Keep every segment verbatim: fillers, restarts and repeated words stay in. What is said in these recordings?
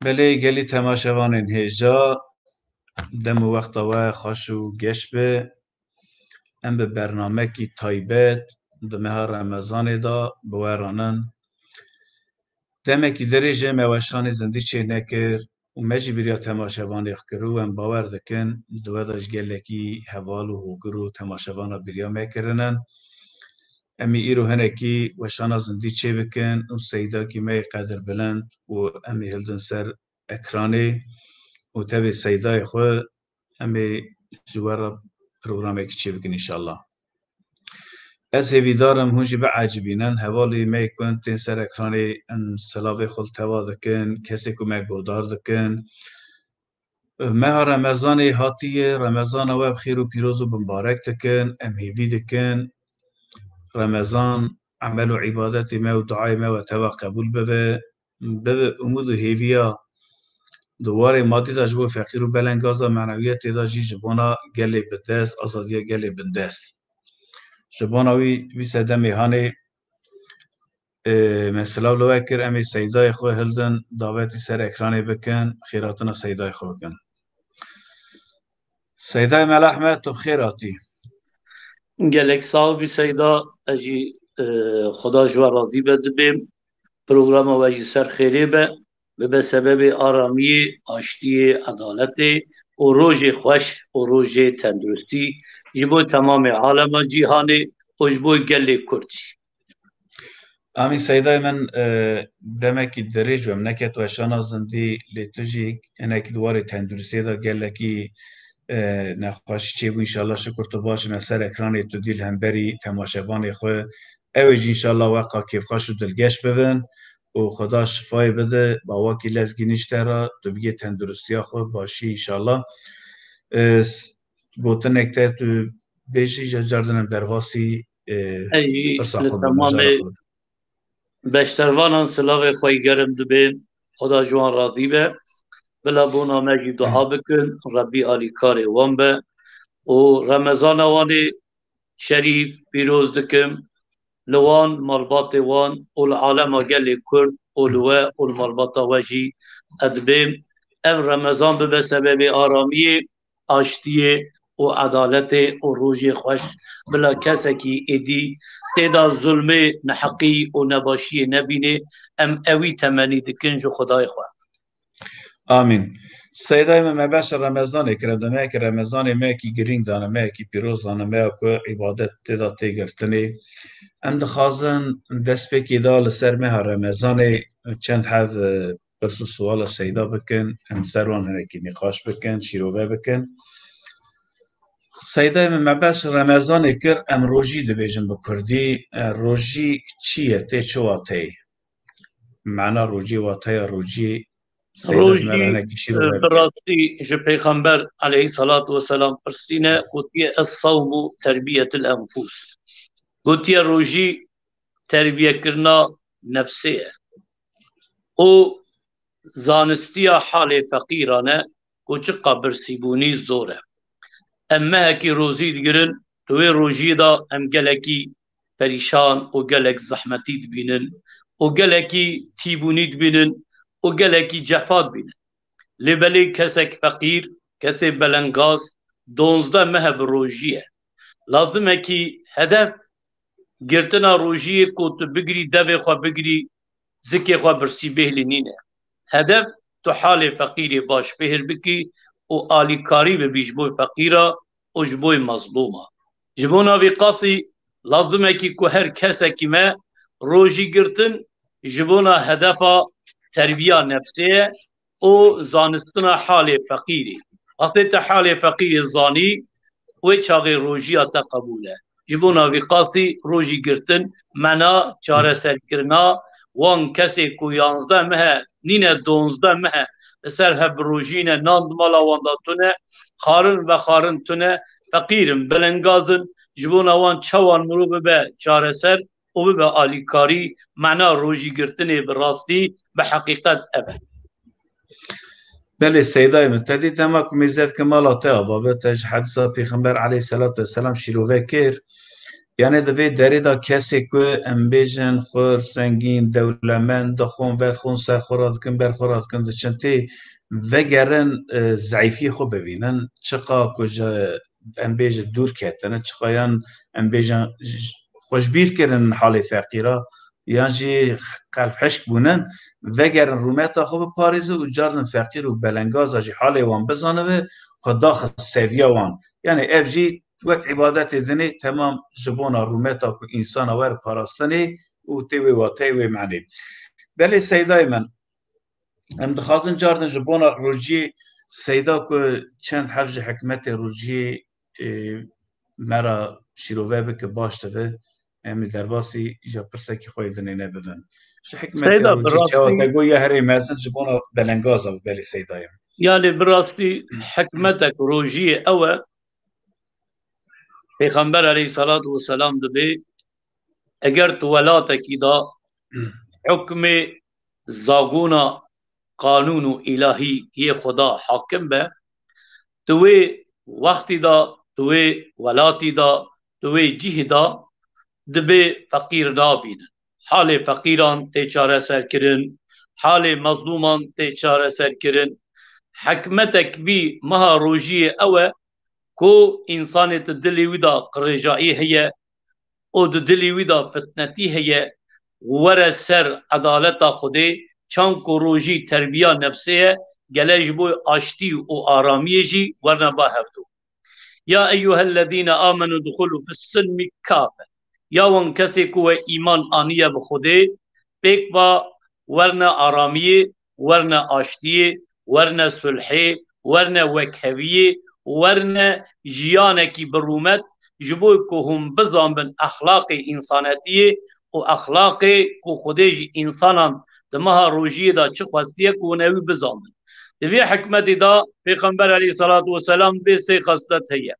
Belê gelî temaşevanên hêja, dem û wexta we xweş û geş be. Em bi bernamekî taybet di meha Remezanê de bi we re nin. Demekî dirêj e me weşanê zindî çê nekir û me jî biriya temaşevanê xwe kir û em bawer dikin di we de ji gelekî heval û hogir û temaşevana biriya me kirinin. Em ê îro hinekî weşana zindî çê bikin û seydakî me yê qedirbilind û em ê hildin ser ekranê û tevê seydayê xwe em ê ji we re programekî çê bikin înşallah. Ez hêvîdar im hûn jî biecibînin. Hevalî me yê ku tên ser ekranê em silavê xwe li teva dikin, kesê ku me guhdar dikin. Meha Remezanê hatiye, Remezana we bi xêr û pîroz û bimbarek dikin. Em hêvî dikin Remezan emel û îbadetê me û duayê me we teva qebûl bibe. Bibe umûd û hêviya di warê madî de ji bo feqîr û belengaza menewiyetê de jî ji bona gelê bindest, azadiya gelê bindest. Ji bona wî, vî sedemê hanê, e, me silav li we kir, em ê seydayê xwe hildin, davetî ser ekranê bikin, xêratina seydayê xwe bikin. Seydayê Mela Ehmed, tu bi xêr hatî. Gelek sax bî Seyda, ez jî, e, Xweda ji we razî be dibêm. Programa we jî ser xêrê be, bibe sebebê aramiyê, aştiyê, edaletê û rojê xweş û rojê tenduristî ji bo temamê alema cîhanê û ji bo gelê Kurd jî. Amî Seydayê min, e, demekî dirêj wem neket weşana zindî, lê tu jî hinekî di warê tenduristiyê de gelekî, e, nexweşî çêbû. Înşallah şikur tu baş me ser ekranê tu dî li hemberî temaşevanê xwe. Ew ê jî înşallah weqa kêfxweş û dilgeş bibin û Xweda şifayê bide. Bawakî lezgînî ji te re, tu bigê tenduristiya xwe, başî înşallah. E, s-, gotinek te tu bêjî, ji cardin em derbasî, e, Ey, pirsa li xwe bim, temamê mijara xwe bim. Beşdervanan silavê xwe yî germ dibêm, Xweda ji wan razî be. Bila bona me jî dua bikin, Rebbî alîkarê wan be. Û Remezana wan ê şerîf, pîroz dikim. Li wan, malbatê wan û li alema gelê Kurd û li we û li malbata we jî ez dibêm. Ev Remezan bibe sebebê aramiyê, aştiyê û edaletê û rojê xweş. Bila kesekî êdî tê de zulmê, neheqî û nebaşiyê nebînê. Em ewî temenî dikin ji Xwedayê xwe. Amîn. Seydayê me, me beşa Remezanê kir, em demeyekî Remezanê me yekî girîng dane, me yekî pîroz dane, me ya ku îbadet tê de tê girtinê. Em dixwazin destpêkê de li ser meha Remezanê çend heb, e, pirs û siwala Seyda bikin, em ser wan hinekî nîqaş bikin, şîrove bikin. Seydayê min, me beş Remezanê kir, em rojî dibêjin bi kurdî. E, rojî çi ye, tê çi wateyê? Mena rojî, wateya rojî, Seyda ji me re Rojî, hinekî şîrove e, bi bike. Rastî ji Pêxember aleyhissalatu vesselam pirsîne, gotiye, "Es-savmu terbiyetul enfus." Gotiye, rojî terbiyekirina nefsê ye. Û zanistiya halê feqîran e ku çiqa birsîbûnî zor e. Em mehekî rozî digirin, di wê rojiyê de em gelekî perîşan û gelek zehmetî dibînin û gelekî tîbûnî dibînin û gelekî cefa dibînin. Lê belê kesek feqîr, kesê belengaz, donzdeh meh bi rojî ye. Lazimekî hedef girtina rojiyê ku tu bigirî, devê xwe bigirî, zikê xwe birsî bêhlî nîne. Hedef tu halê feqîrê baş fêhr bikî û alîkarî bibî ji bo feqîra û ji bo mezlûma. Ji bona vî qasî lazimekî ku her kesekî me rojî girtin ji bona hedefa terbiya nefsê ye û zanistina halê feqîrê. Wextê te halê feqîrê zanî, wê çaxê rojiya te qebûl e. Ji bona vî qasî rojî girtin, mena çareserkirina wan kesê ku yanzdeh meh e, nîne donzdeh meh e, li ser hev bi rojî ne, nan di mala wan de tune, xwarin vexwarin tune, feqîr in, belengaz in, ji bona wan çawan mirov bibe çareser, û bibe alîkarî, mena rojîgirtinê bi rastî, bi heqîqet ev e. Belê Seydayê min, te dî dema ku mêze dikim mala te ava be, te ji hedîsa Pêxember aleyhisselatu vesselam şîrove kir. Yani di vê derê de kesê ku em bêjin xwir, zengîn, dewlemend, dixwin, vedixwin, ser xwe radikin, ber xwe radikin, diçin tê vegerin, e, zeîfiyê xwe bivînin. Çiqa ku ji, em bêjin dûr ketine, çiqa yan em bêjin j-, xwe ji bîr kirin halê feqîra, yan jî qelb hişk bûnin, vegerin rûmeta xwe biparêzin û carnin feqîr û belengaza jî halê wan bizanibe, xwe daxist seviya wan. Yani ev jî wek îbadetê dinê temam ji bona rûmeta ku însana were parastinê û tê wê wateyê wê menê. Belê seydayê min, em dixwazin cardin ji bona rojiyê seyda ku çend herf ji hikmetê rojiyê, e, me ra şîrove bike baş dibe, em ê derbasî ja pirsekî xwe yê dinê nebibin. Ji hikmetê Seyda, bi rojiyê çawa rastî te got ya herê mezin ji bona belengaza bi belê seydayê min. Yani bi rastî hikmetek rojiyê ew e, Pêxember aleyhissalatu vesselam dibê, eger tu welatekî de hukmê zagona qanûn û îlahî yê Xweda hakim be, tu wê wextî de, tu wê welatî de, tu wê cihî de dibê feqîr nabînin. Halê feqîran tê çareserkirin, halê mezlûman tê çareserkirin. Hikmetek bî meha rojiyê ew e ku însanê di dilê wî de qirêjayî heye û di dilê wî de fitnetî heye, were ser edaleta Xwedê, çand ku rojî terbiya nefsê ye, gele ji bo aştî û aramiyê jî werine ba hevdû. Ya eyyuhellezîne amenu dxulu fis-silmi kafe. Ya wan kesê ku we îman aniye bi Xwedê, pêk ba werne aramiyê, werne aştiyê, werne sulhê, werne wekheviyê, werne jiyanekî bi rûmet, ji bo ku hûn bizanbin exlaqê însanetiyê û exlaqê ku Xwedê ji însanan di meha rojiyê de çi xwestiye ku hûn ewî bizanbin. Di vê hikmetê de Pêxember aleyhissalatu vesselam vê sê xeslet heye.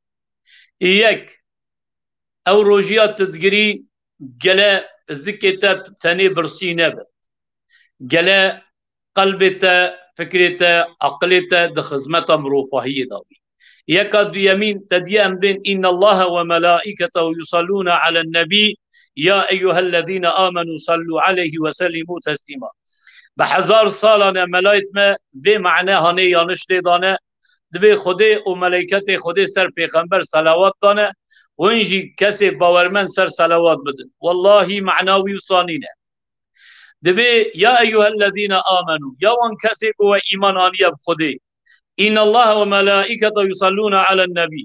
Yek, ew rojiya tu digirî gele zikê te tenê birsî nebe. Gele qelbê te, fikrê te, aqilê te di xizmeta mirovxwahiyê de bî. Yeka duyemîn, te diye em bên, "Innallaha ve melaiketehu yusallûne alen nebî, ya eyyuhellezîne amenu sallu aleyhi ve sellimu teslîma." Bi hezar salan e melayêt me vê mane hanê yaniş lê dane, dibê Xwedê û meleyketê Xwedê ser pêxember selawat dane, hûn jî kesê bawermend ser selawat bidin. Wellahî mana wî wisa nîne. Dibê, "Ya eyyuhellezîne amenu", ya wan kesê ku we îman aniye bi Xwedê. "Innallaha ve melaîkete yusallûne alen nebî."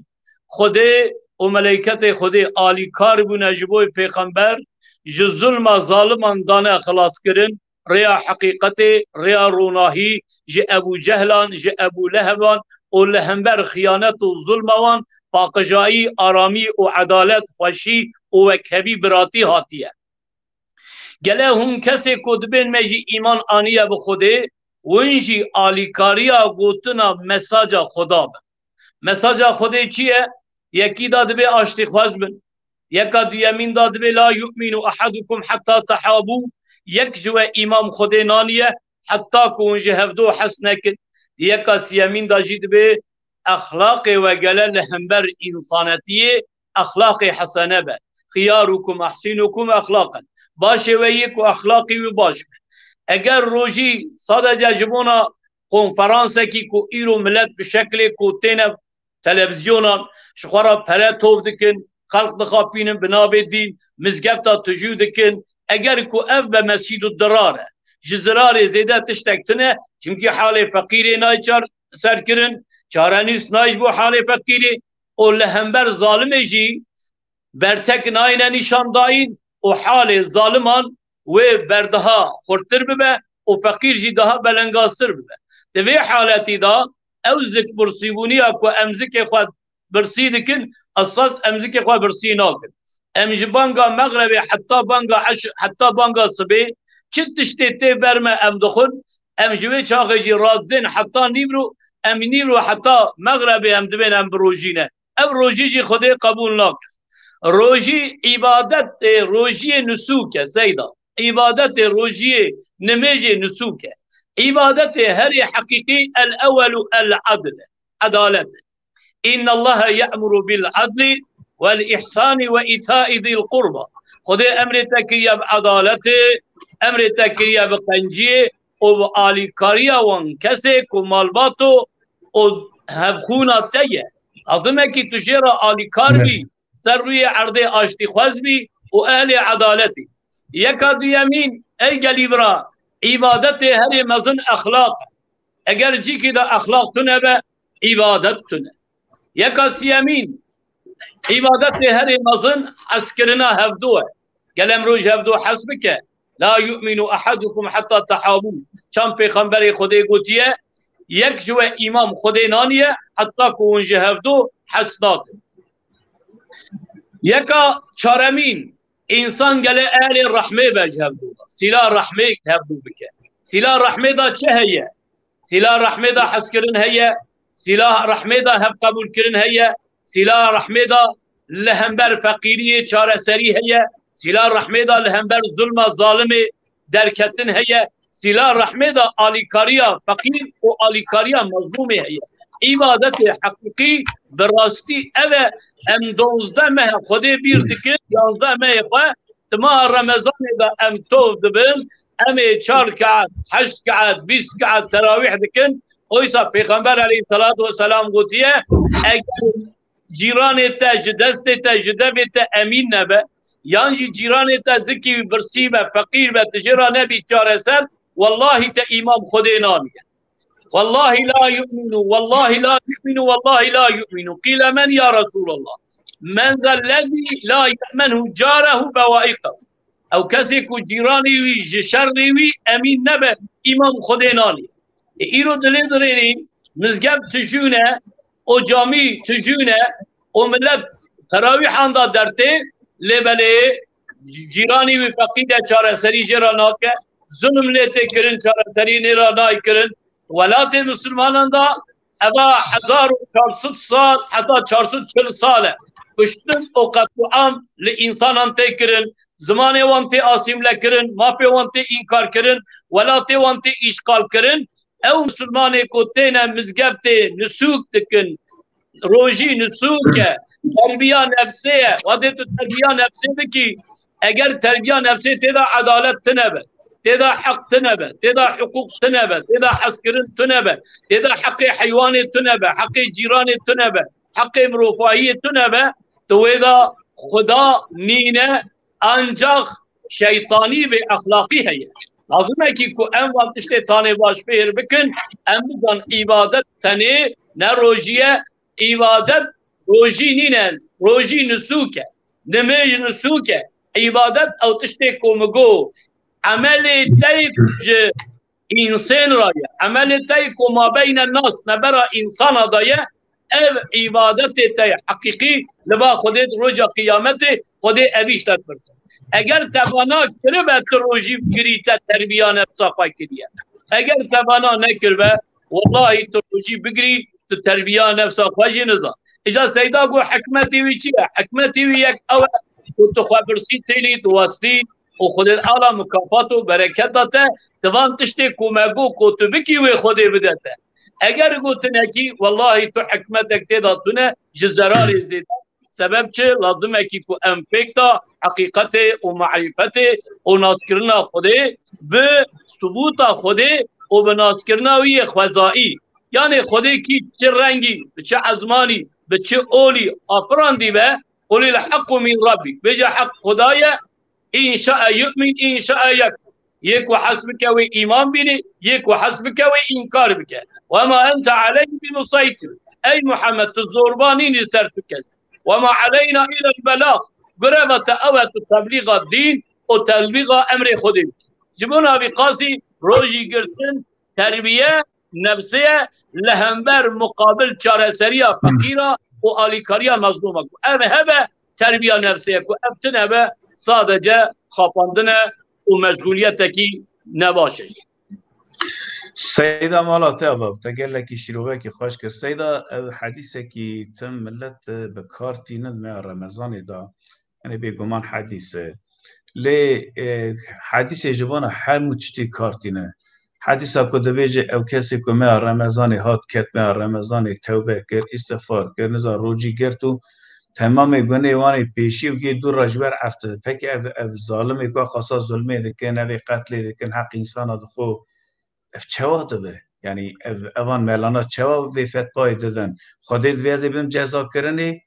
Xwedê û meleyketê Xwedê alîkar bûne ji bo pêxember, ji zulma zaliman dane xilaskirin, rêya heqîqetê, rêya ronahî, ji Ebû Cehlan, ji Ebû Leheban û li hember xiyanet û zulma wan, paqijayî, aramî û edalet, xweşî û wekhevî, biratî hatiye. Gele hûn kesê ku dibên me jî îman aniye bi Xwedê, hûn jî alîkariya gotina mesaja Xweda bin. Mesaja Xwedê çi ye? Yekî da dibê aştîxwez bin. Yeka duyemîn da dibê la yu'minu ahadukum hatta tahabu. Yek ji we îman Xwedê naniye heta ku hûn ji hevdo hez nekin. Yeka siyemîn da jî dibê exlaqê we gele li hember însanetiyê exlaqê hesene be. Xiyarukum ehsinukum exlaqen. Başê we yê ku exlaqê wî baş be. Eger rojî sadece ji bona konferansekî ku îro milet bi şeklê ku têne televîzyonan ji xwe re pere tov dikin, xelq dixapînin bi navê dîn, mizgefta tijû dikin, eger ku ev be mesîdu dirar e, ji zirarê zêde tiştek tune, çimkî halê feqîrê nayê çar-, serkirin, çarenûs nayê ji bo halê feqîrê û li hember zalimê jî bertek nayêne nîşandayîn û halê zaliman wê berdiha xurtir bibe û feqîr jî daha belengaztir bibe. Di vê haletî de ew zik birsîbûniya ku em zikê xwe birsî dikin, esas em zikê xwe birsî nakin. Em ji banga mexrebê heta banga eş-, heta banga sibê çi tiştê tê ber me em dixwin, em ji wê çaxê jî radizên heta nîvro, em nîvro heta mexrebê em dibên em bi rojî ne. Ev rojî jî Xwedê qebûl nake. Rojî îbadetê rojiyê nisûk e, Seyda. Îbadetê rojiyê, nimêjê nisûk e. Îbadetê herê heqîqî el-ewelu el-adl e. Edalet e. Innallaha ye'muru bil adli والإحسان وإيتاء ذي القربى. Xwedê emrê te kiriye bi edaletê, emrê te kiriye bi qenciyê û bi alîkariya wan kesê ku malbat û, û hevxûna te ye. Lazim e kî tu jê re alîkar bî, ser rûyê erdê aştîxwez bî û ehlê edaletî. Yeka duyemîn, ey gelî bira, îbadetê herê mezin exlaq e. Eger cîkî de exlaq tune be, îbadet tune. Yeka siyemîn, îbadetê herê mezin hezkirina hevdu e. Gel emro ji hevdu hez bike. La yu'minu ahadukum hatta tahabu. Çend pêxemberê Xwedê gotiye, yek ji we îmam Xwedê naniye, heta ku hûn ji hevdu hez nakin. Yeka çaremîn, însan gele ehlê rehmê be ji hevdu. Sîla rehmê hevdu bike. Sîla rehmê de çi heye? Sîla rehmê de hezkirin heye, sîla rehmê de hevqebûlkirin heye, sîla rehmê de li hember feqîriyê çareserî heye, sîla rehmê de li hember zulma zalimê derketin heye, sîla rehmê de alîkariya feqîr û alîkariya mezlûmê heye. Îbadetê heqîqî bi rastî ev e, em duwazdeh meh Xwedê bîr dikin, duwazdeh mehê xwe, di meha Remezanê de em tov dibin, em ê çar keat, heşt keat, bîst keat terawîh dikin. Oysa Pêxember aleyhisselatu vesselam gotiye, eger cîranê te ji destê te, ji devê te emîn nebe, yan jî cîranê te zikî wî birsî be, feqîr be, tu jê re nebî çareser, wellahî te îmam Xwedê naniye. Wellahî la yu'minu, wellahî la yu'minu, wellahî la yu'minu. Qîle men ya Resûlallah? Men zellezî la ye'menhu carehu bewaîqehu. Ew kesê ku cîranê wî ji şerrê wî emîn nebe, îmam Xwedê naniye. Ê, îro dilê dirênî, mizgev tijûne û camî tijûne û milet terawîhan da dertê, lê belê cîranî wî feqîr e, çareserî jê re nake, zulm lê tê kirin, çareserî nê re nayê kirin. Welatê misilmanan da eva hezar û çar sed sal, heta çar sed çil sal e kuştin û qetliam li însanan tê kirin, zimanê wan tê asîmle kirin, mafê wan tê înkar kirin, welatê wan tê îşxal kirin. Ew misilmanê ku têne mizgeftê nisûk dikin, rojî nisûk e, terbiya nefsê ye. Wadê tu terbiya nefsê bikî, eger terbiya nefsê tê de edalet tune be, tê de heq tune be, tê de hiqûq tune be, tê de hezkirin tune be, tê de heqê heywanê tune be, heqê cîranê tune be, heqê mirovahiyê tune be, tu wê de Xuda nîne, ancax şeytanî vê exlaqî heye. Lazim e kî ku em van tiştê tanê baş fêr bikin, em bizan îbadet tenê ne rojî ye, îbadet rojî nîne, rojî nisûk e, nimêj nisûk e. Îbadet ew tiştê ku min got, emelê te yê ku ji însên ra ye, emelê te yê ku mabeyne nas nebera însana de ye, ev îbadetê te ye heqîqî, li ba Xwedê di roja qiyametê Xwedê evî ji te dipirse. Eger te vana kiribe tu rojî bigirî, te terbiya nefsa xwe kiriye. Eger te vana nekiribe, wellahî tu rojî bigirî, tu terbiya nefsa xwe jî nizan. Îja Seyda got, hikmetê wî çi ye? Hikmetê wî yek ew e ku tu xwe birsî têlî, tu westî û Xwedê Teala mukafat û bereket da te, di van tiştê ku me got ku tu bikî wê Xwedê bide te. Eger gotinekî, wellahî tu hikmetek tê de tune, ji zerarê zêde. Sebeb çi? Lazim e kî ku em pêk de heqîqetê û marîfetê û naskirina Xwedê bi subûta Xwedê û bi naskirina wî yê xwezayî. Yanê Xwedê kî çi rengî, bi çi ezmanî, bi çi olî afirandîbe, qulil hequ min rabbik. Bêje heq Xuda ye, in şa'e yu'min, in şa'e yekfur. Yê ku hez bike wê îman bîne, yê ku hez bike wê înkar bike. Ve ma ente aleyhim bi museytir. Ey Muhammed, tu zorba nînî ser tu kes. Ve ma aleyna ilel belâg. Greva te ew e tu teblîga dîn û teblîga emrê Xwedê bikî. Ji bona vî qasî rojî girtin terbiye nefsê ye li hember muqabil çareseriya feqîra û alîkariya mezlûma. Ev hebe terbiya nefsê ye ku ev tune be sadece xapandin e û meşgûliyetekî nebaş e. Seyda, mala te ava, te gelekî şîrovekî xweş kir. Seyda, ev hedîsekî tim millet, e, bi kar tînin me Remezanê da. Yanî bêguman hedîs e. Lê, e, hedîsê ji bona hemû tiştî kar tîne. Hedîsa ku dibêje ew kesê ku me Remezanê hat, ket me Remezanê, tewbe kir, îstixfar kir, niza rojî girt û Temamê gunê wan ê pêşî û gê dû re ji ber eft dibe. Pekî ev, ev zalimê ku qasa zulmê dikin, ev ê qetlê dikin, heq însana dixwe, ev çawa dibe? Yanî ev, evan melana çawa vê fetvayê didin? Xwedê divê ez ê bim cezakirinê?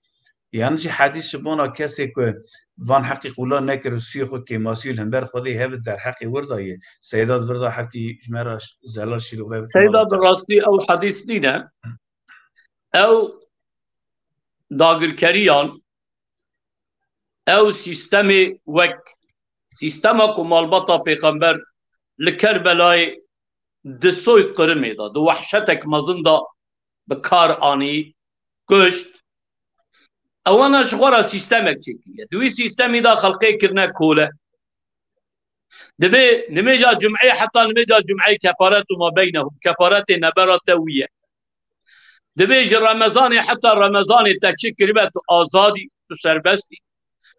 Yan jî hedîs ji bona kesê ku van heqî qûla nekir û sûyê xwe kêmasî û li hember Xwedê hev derheqê wir daye. Seyda di vir de hevkî ji me re zelal şîrove bike. Seyda, bi rastî ew hedîs nîne. Ew dagirkeriyan, ew sîstemê wek sîstema ku malbata pêxember li Kerbelayê di soy qirimê de, di wehşetek mezin de bi kar anî, kuşt. Ewana ji xwe re sîstemek çêkiriye. Di wî sîstemî de xelqê kirine kole. Dibê nimêja cum'ê heta nimêja cum'ê kefaretu ma beynehum. Kefaretê nebera te wî ye. Dibê ji Remezanê heta Remezanê te çi kiribe tu azadî, tu serbestî.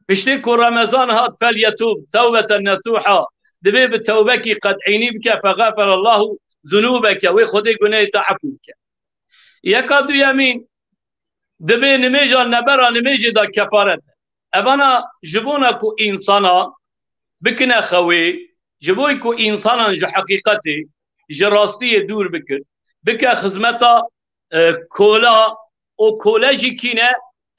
Piştî ku Remezan hat, felyetûb tewbeten nesûha, dibê bi tewbekî qet'înî bike, fexeferallahu zunûbeke, wê Xwedê gunehê te efû bike. Yeka duyemîn, dibê nimêja nebera nimêjê de kefaret e. Evana ji bona ku însana bikine xewê, ji bo ku însanan ji heqîqetê, ji rastiyê dûr bikir, bike xizmeta, e, kola, û kole jî kî ne?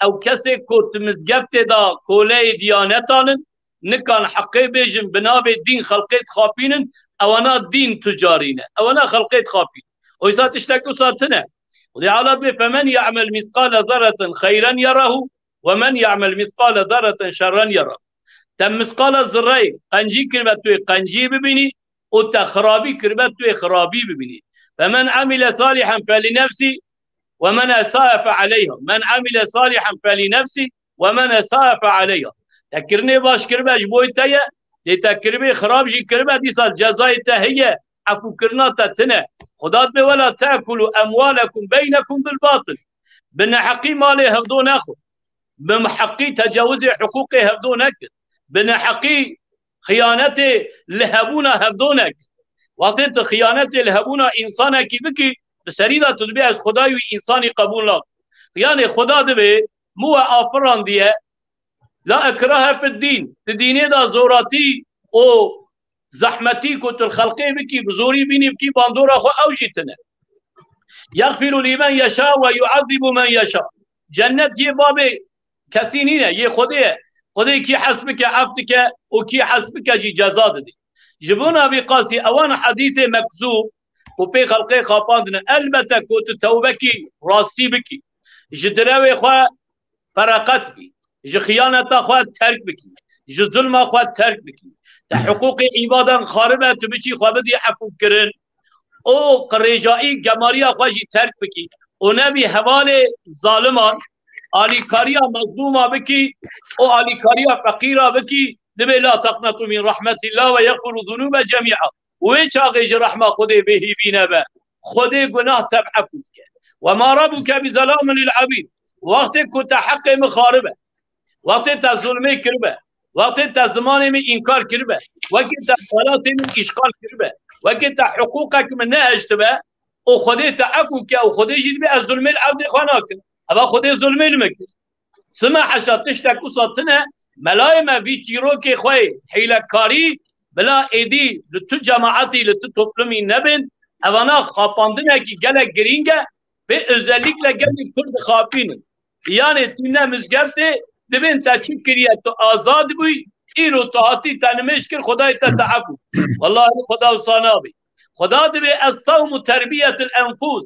Ew kesê ku di mizgeftê de koleyê diyanetan in, nikan heqê bêjin, bi navê dîn xelqê dixapînin, ewana dîn tucarî ne. Ewana xelqê dixapînin. Oysa tiştek wisa tine. Xwedê Teala dibê, "Femen ya'mel mîsqale zerreten xeyren yerehu, we men ya'mel mîsqale zerreten şerren yerehu." Te mîsqala zirreyê qencî kiribe, tu yê qencî bibînî, û te xirabî kiribe, tu yê xirabî bibînî. "Femen amile salihan felinefsî, we men esae fealeyha. Men amile salihan felinefsî, we men esae fealeyha." Te kirinê baş kiribe, ji bo te ye, lê te kiribê xirab jî kiribe, dîsa cezayê te heye, efûkirina te tine. Xuda dibê, "Ve la te'kulû emwalekum beynekum bil batil." Bi neheqî malê hevdo nexwe. Bi neheqî tecawizê hiqûqê hevdo nekin. Bi neheqî xiyanetê li hebûna hevdo nekin. Wextê tu xiyanetê li hebûna însanekî bikî, bi serî de tu dibê, "Ez Xwedayî wî însanî qebûl nakim." Yanê Xweda dibê, "Min we afirandiye, la ikrahe fid dîn." Di dînê de zoratî û zehmetî ku tu li xelqê bikî, bi zorî bînî bikî bandora xwe, ew jî tine. "Yexfiru lîmen yeşa we yu'ezzibu men yeşa." Cennet yê babê kesî nîne, yê Xwedê ye. Xwedê kî hez bike, ef dike, û kî hez bike jî ceza didê. Ji bona vî qasî ewan hedîsê mekzûb û pê xelqê xapandine. Elbete ku tu tewbekî rastî bikî, ji direwê xwe fereqet bî, ji xiyaneta xwe terk bikî, ji zulma xwe terk bikî. Te hiqûqê îbadan xaribe, tu biçî xwe bidî efûkirin. Û qirêjayî gemariya xwe jî terk bikî. Û nebî hevalê zaliman, alîkariya mezlûma bikî û alîkariya feqîra bikî, dibê, "La teqnetû min rahmetîllah ve yexfiru zunûbe cemî'a." Wê çaxê ji rehma Xwedê bêhîvî nebe. Xwedê gunah tev efû dike. "Ve ma rabbuke bi zelamin lil abîd." Wextê ku te heqê min xaribe, wextê te zulmê kiribe, wextê te zimanê min înkar kiribe, wekî te welatê min îşxal kiribe, wekî te hiqûqek min nehiştibe û Xwedê te efû ke û Xwedê jî dibê, "Ez zulmê li erdê xwe nakim." Eva Xwedê zulmê li min kir. Sima heşa tiştek wisa tine, melayê me vî çîrokê xwe yê hîlekarî bila êdî li tu cemaetî, li tu toplumî nebin, evana xapandinekî gelek girîng e, pê özellikle gelê Kurd dixapînin. Yanê tîne mizgeftê, dibên te çi kiriye, tu azad bûyî, îro tu hatî te nimêj kir, Xwedayê te te efû. Wellahî Xweda wisa nabê. Xweda dibê, "Es-sawmu terbiyetul enfus."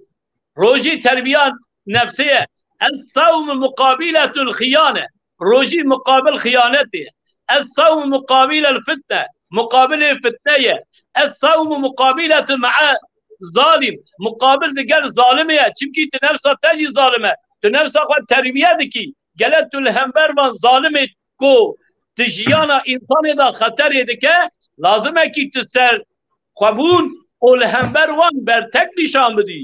Rojî terbiya nefsê ye. "Es-sawmu muqabiletul xiyane." Rojî muqabil xiyanetê ye. "Es-sawmu muqabilel fitne." Muqabilê fitne ye. "Es-sawmu muqabiletu ma'a zalim." Muqabil digel zalimê ye. Çimkî tu nefsa te jî zalim e. Tu nefsa xwe terbiye dikî. Gele tu li hember van zalimê ku di jiyana însanê de xeterê dike, lazim e kî tu ser xwebûn û li hember wan bertek nîşan bidî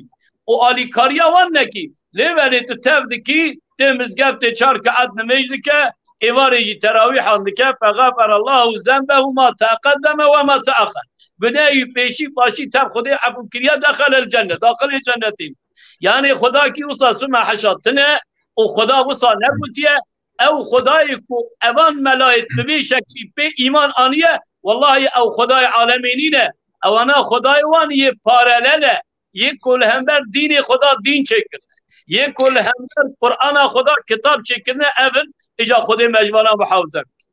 û alîkariya wan nekî. Lê belê tu tev dikî, tê mizgeftê çar qe'et nimêj dike, êvarê jî terawîhan dike, "Fexeferallahu zenbehu ma teqeddeme ve ma teaxer." Gunehî pêşî paşî tev Xwedê efû kiriye, dexelel cennet, daxilê cennetê. Yanê Xweda kî wisa sima heşa tine û Xweda wisa negotiye, Ew Xwedayê ku evan melayêt bi vê şeklî pê îman aniye, wellahî ew Xwedayê alemê nîne. Ewana Xwedayê wan yê paralel e, yê ku li hember dînê Xweda dîn çêkirine, yê ku li hember Qur'ana Xweda kitab çêkirine, ev in, îja Xwedê me ji vana muhafize bike.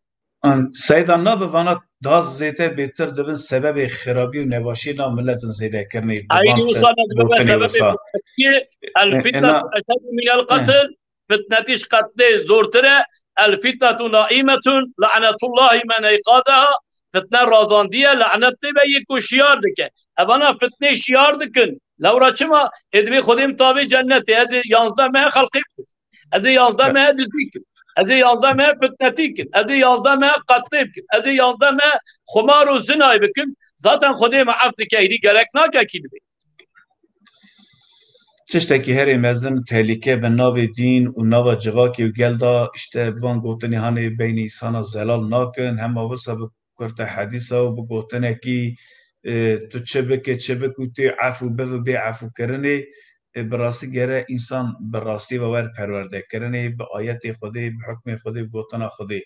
An, Seyda, nabe vana daha zêde bêtir dibin sebebê xirabî û nebaşiyê nav miletin zêdekirinê, bi Eynî van wisa se-, ne dibe gotinê sebebê wisa. Fitnetiyê, el E, fitnetu ena, eşeddu minel e. Qetl, fitnetî ji qetlê zortir e, el fitnetu naimetun, lanetullahi men eyqadeha, fitne razandiye, lanet tê be yê ku şiyar dike. Evana fitnê şiyar dikin. Lewra çima? Ê dibê Xwedê min tavê cennetê, ez ê yanzdeh meh xelqê bikim. Ez ê yanzdeh meh dizî kim. Ez ê yanzdeh meh fitnetî kim. Ez ê yanzdeh meh qetlê bikim. Ez ê yanzdeh meh xumar û zinayê bikim. Zaten Xwedê me ef dike, hîrî gerek nake kî dibê. Tiştekî herê mezin tehlîke bi navê dîn û nava civakê û gel da, îşte bi van gotinê hanê beynê însana zelal nakin, hema wisa bi kurte hedîsa û bi gotinekî, e, tu çi bike, çi bik û tu efû biv û bê efûkirinê, e, bi rastî gere însan bi rastî ve wer perwerdekirinê, bi ayetê Xwedê, bi hukmê Xwedê, bi gotina Xwedê.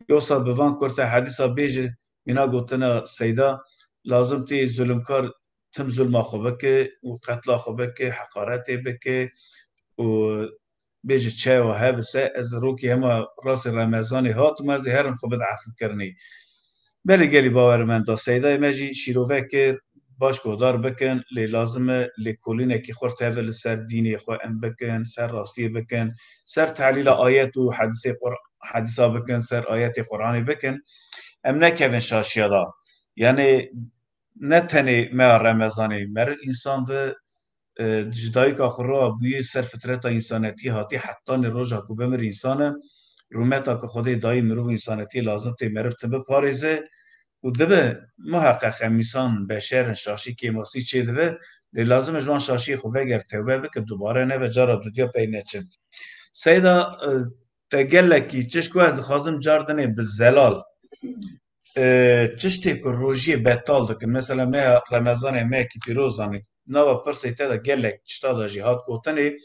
Yosa bi van kurte hedîsa bêje, mîna gotina Seyda, lazim tê zulmkar tim zulma xwe bike û qetla xwe bike, heqaretê bike û bêje çawa hebise, ez rokê hema rastê Remezanê hatim, ez ê herim xwe bide efûkirinê. Belê gelî bawer menda Seydayê me jî şîrove kir, baş guhdar bikin, lê lazim e lêkolînekî xurt heve li ser dînê xwe em bikin, ser rastiyê bikin, ser tehlîla ayet û hedîsê Qur-, hedîsa bikin, ser ayetê Qur'anê bikin. Em nekevin şaşiya da. Yanê ne tenê meha Remezanê, meriv însan ve, e, ji dayika xwe re bûyî ser fitreta însanetiyê hatî, hetanê roja ku bimir însan e, rûmeta ku Xwedê dayî mirov û însanetiyê lazim tê meriv ti biparêze û dibe muheqeq em însan beşer in, şaşî kêmasî çê dibe, lê lazim e ji wan şaşiyê xwe veger tewbe bike, dubare neve cara dudiya pey neçin. Seyda, e, te gelekî çi ji ku ez dixwazim car dinê bi zelal. E, tiştê ku rojiyê betal dikin, mesela me ya Remezanê me yekî pîroz danik, nava pirsê te de gelek tişta de jî hat gotinê,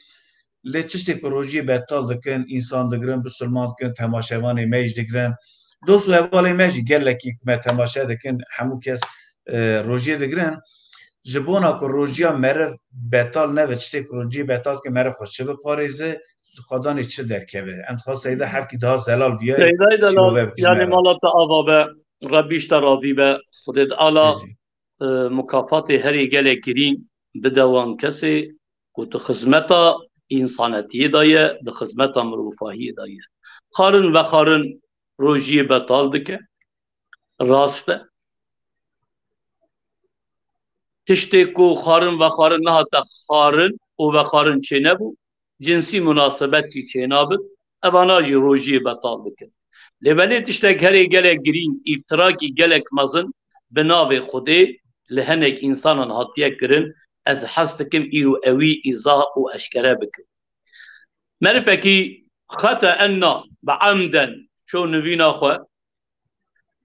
lê tiştê ku rojiyê betal dikin, însan digirin, bisilman dikin, temaşevanê me jî digirin, dost û hevalê me jî gelekî me temaşe dikin, hemû kes, e, rojiyê digirin. Ji bona ku rojiya meriv betal nebe, tiştê ku rojiyê betal ke meriv xwe çi biparêze, xwedanê çi derkeve? Em dixwest Seyda hevkî daha zelal viya Seydayê delal, şîrove bikî ji yanê me re. Mala te ava be, Rebbî ji te razî be, Xwedê Teala, Peki. e, mukafatê herê gelek girîng bide wan kesê ku di xizmeta însanetiyê de ye, di xizmeta mirovahiyê de ye. Xarin vexarin rojiyê betal dike. Rast e. Tiştê ku xwarin vexwarin nehate xwarin û vexwarin çênebû, cinsî munasebet jî çênabit, evana jî rojiyê betal dikin. Lê belê tiştek herê gelek girîng, îftirakî gelek mezin bi navê Xwedê li hinek însanan hatiye kirin, ez hez dikim îro ewî îzah û eşkere bikim. Merifekî xeteenna bi emden ço nivîna xwe,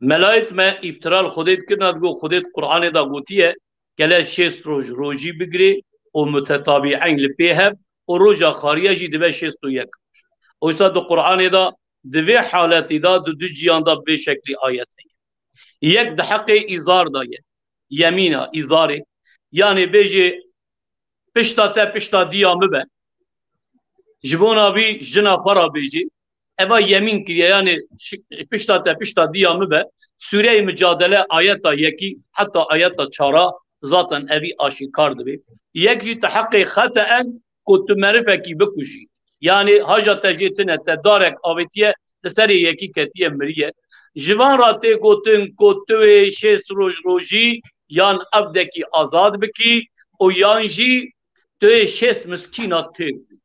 Melayêt me îftira li Xwedê dikirina, digot, Xwedê di Qur'anê de gotiye, gele şêst roj rojî bigirê û mutetabîeyn li pê hev û roja xariye jî dibe şêst û yek roj. Oysa di Qur'anê de di vê haletî de di du ciyan de bi vê şeklî ayet heye. Yek di heqê îzar de ye. Yemîna, îzarê. Yanê bêjê, pişta te pişta diya min be. Ji bona vî jina xwe re bêjê. Eva yemîn kiriye, yanê şi-, pişta te pişta diya min be. Sûreyê Micadele ayeta yekî heta ayeta çara zaten evî aşîkar dibe. Yek jî te heqê xeteenn ku tu merifekî bikujî. Yanê haja te jê tine, te darek avêtiye, li serê yekî ketiye miriye. Ji van re tê gotin ku tu wê şêst roj rojî yan evdekî azad bikî û yan jî tu yê şêst miskîna têk bikî.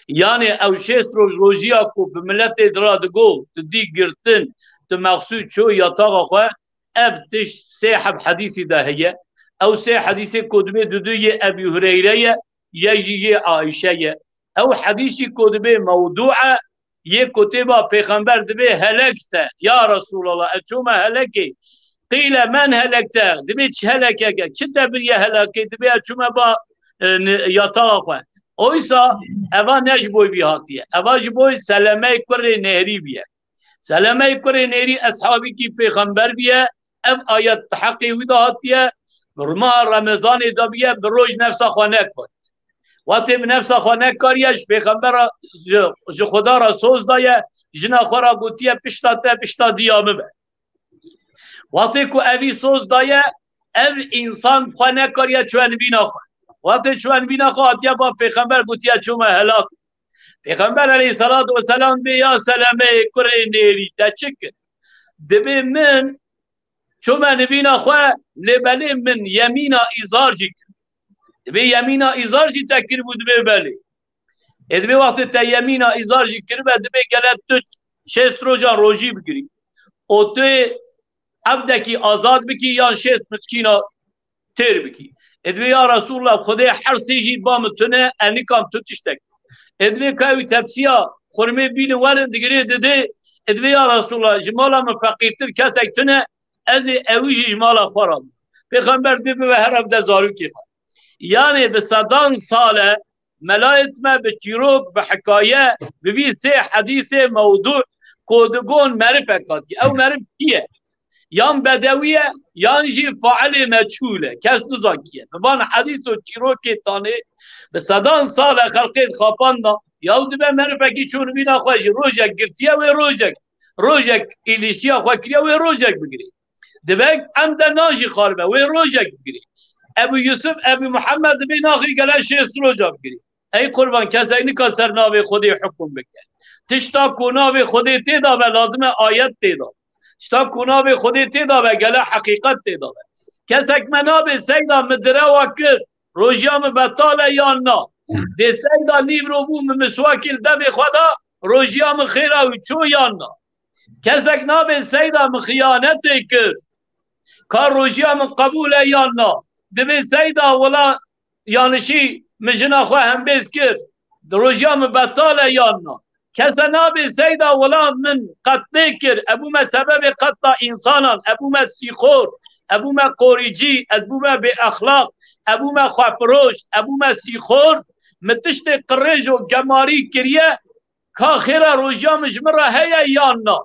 Yanê ew şêst roj rojiya ku bi miletê di ra digo, tu dî girtin, tu mexsûd çû yataxa xwe, ev tişt sê heb hedîsî de heye. Ew sê hedîsê ku dibê dudu yê Ebî Hureyre ye, yek jî yê Aîşe ye. Ew hedîsî ku dibê mewdû e, yê ku tê ba pêxember dibê helekte, ya Resûlallah, ez çûme helekê. Qîle men helekte, dibê çi helekeke, çi te biriye helekê, dibê ez çûme ba, e, ni-, yataxa xwe. Oysa eva ne ji bo vî hatiye. Eva ji bo Selemeyê kurê Nehrî biye. Selemeyê kurê Nehrî eshabîkî pêxember biye. Ev ayet di heqê wî de hatiye. Bi rima Remezanê de biye, bi roj nefsa xwe nekar. Wextê bi nefsa xwe nekariye, ji pêxembera, ji, ji Xweda re soz daye, jina xwe re gotiye, pişta te, pişta diya min be. Wextê ku evî soz daye, ev însan xwe nekariye çûye nivîna xwe. Wextê çûye nivîna xwe, hatiye ba pêxember, gotiye, çûme helak. Pêxember aleyhisselatu vesselam bê ya Selemeyê kurê Nêrî, te çi kir? Dibê min çûme nivîna xwe, lê belê min yemîna îzar jî kir. Dibê yemîna îzar jî te kiribû, dibê belê. Ê dibê wextê te yemîna îzar jî kiribe, dibê gele tu şêst rojan rojî bigirî. Û tu evdekî azad bikî yan şêst miskîna têr bikî. Ê dibê ya Resulullah, Xwedê her sê jî ba min tune, ez nikan tu tiştek. Ê dibê ka ew tepsiya xurmê bînin werin digirê didê. Ê dibê ya Resulullah, ji mala min feqîrtir kesek tune, ez ê ewî jî ji mala xwe re bim. Pêxember dê bibe her evde zarokê xwe. Yanê bi sedan sal e, melayêt me bi çîrok, bi hikaye, bi vî sê hedîsê mewdû ku digon merifek hatiye. Ew merif kî ye? Yan bedewî ye, yan jî failê meçhûl e. Kes nizan kî ye. Bi van hedîs û çîrokê tanê bi sedan sal e xelqê dixapandin. Yaw dibe merifekî çû nivîna xwe jî rojek girtiye wê rojek. Rojek îliştiya xwe kiriye wê rojek bigirê. Dibe em de nan jî xaribe, wê rojek bigirê. Ebu Yusuf, Ebu Muhammed dibê naxî gele şêst roja bigirê. Ey qurban, kesek nika ser navê Xwedê hukum bike. Tişta ku navê Xwedê tê de be, lazim e ayet tê de be. Tişta ku navê Xwedê tê de be, gele heqîqet tê de be. Kesek me nabê seyda min direwa kir, rojiya min betal e yan na? Dê seyda nîvro bû min miswakî li devê xwe da, rojiya min xêra wî çû yan na? Kesek nabê seyda min xiyanetê kir, ka rojiya min qebûl e yan na? Dibê seyda wela yanişî min jina xwe hembêz kir, di rojiya min betal e yan na? Kese nabê seyda wela min qetlê kir, ebûme sebebê qetla însanan, ebûme sîxor, ebûme qorîcî, ez bûme bêexlaq, ebûme xwefiroş, ebûme sîxor, min tiştê qirêj û gemarî kiriye, ka xêra rojiya min ji min re heye yan na?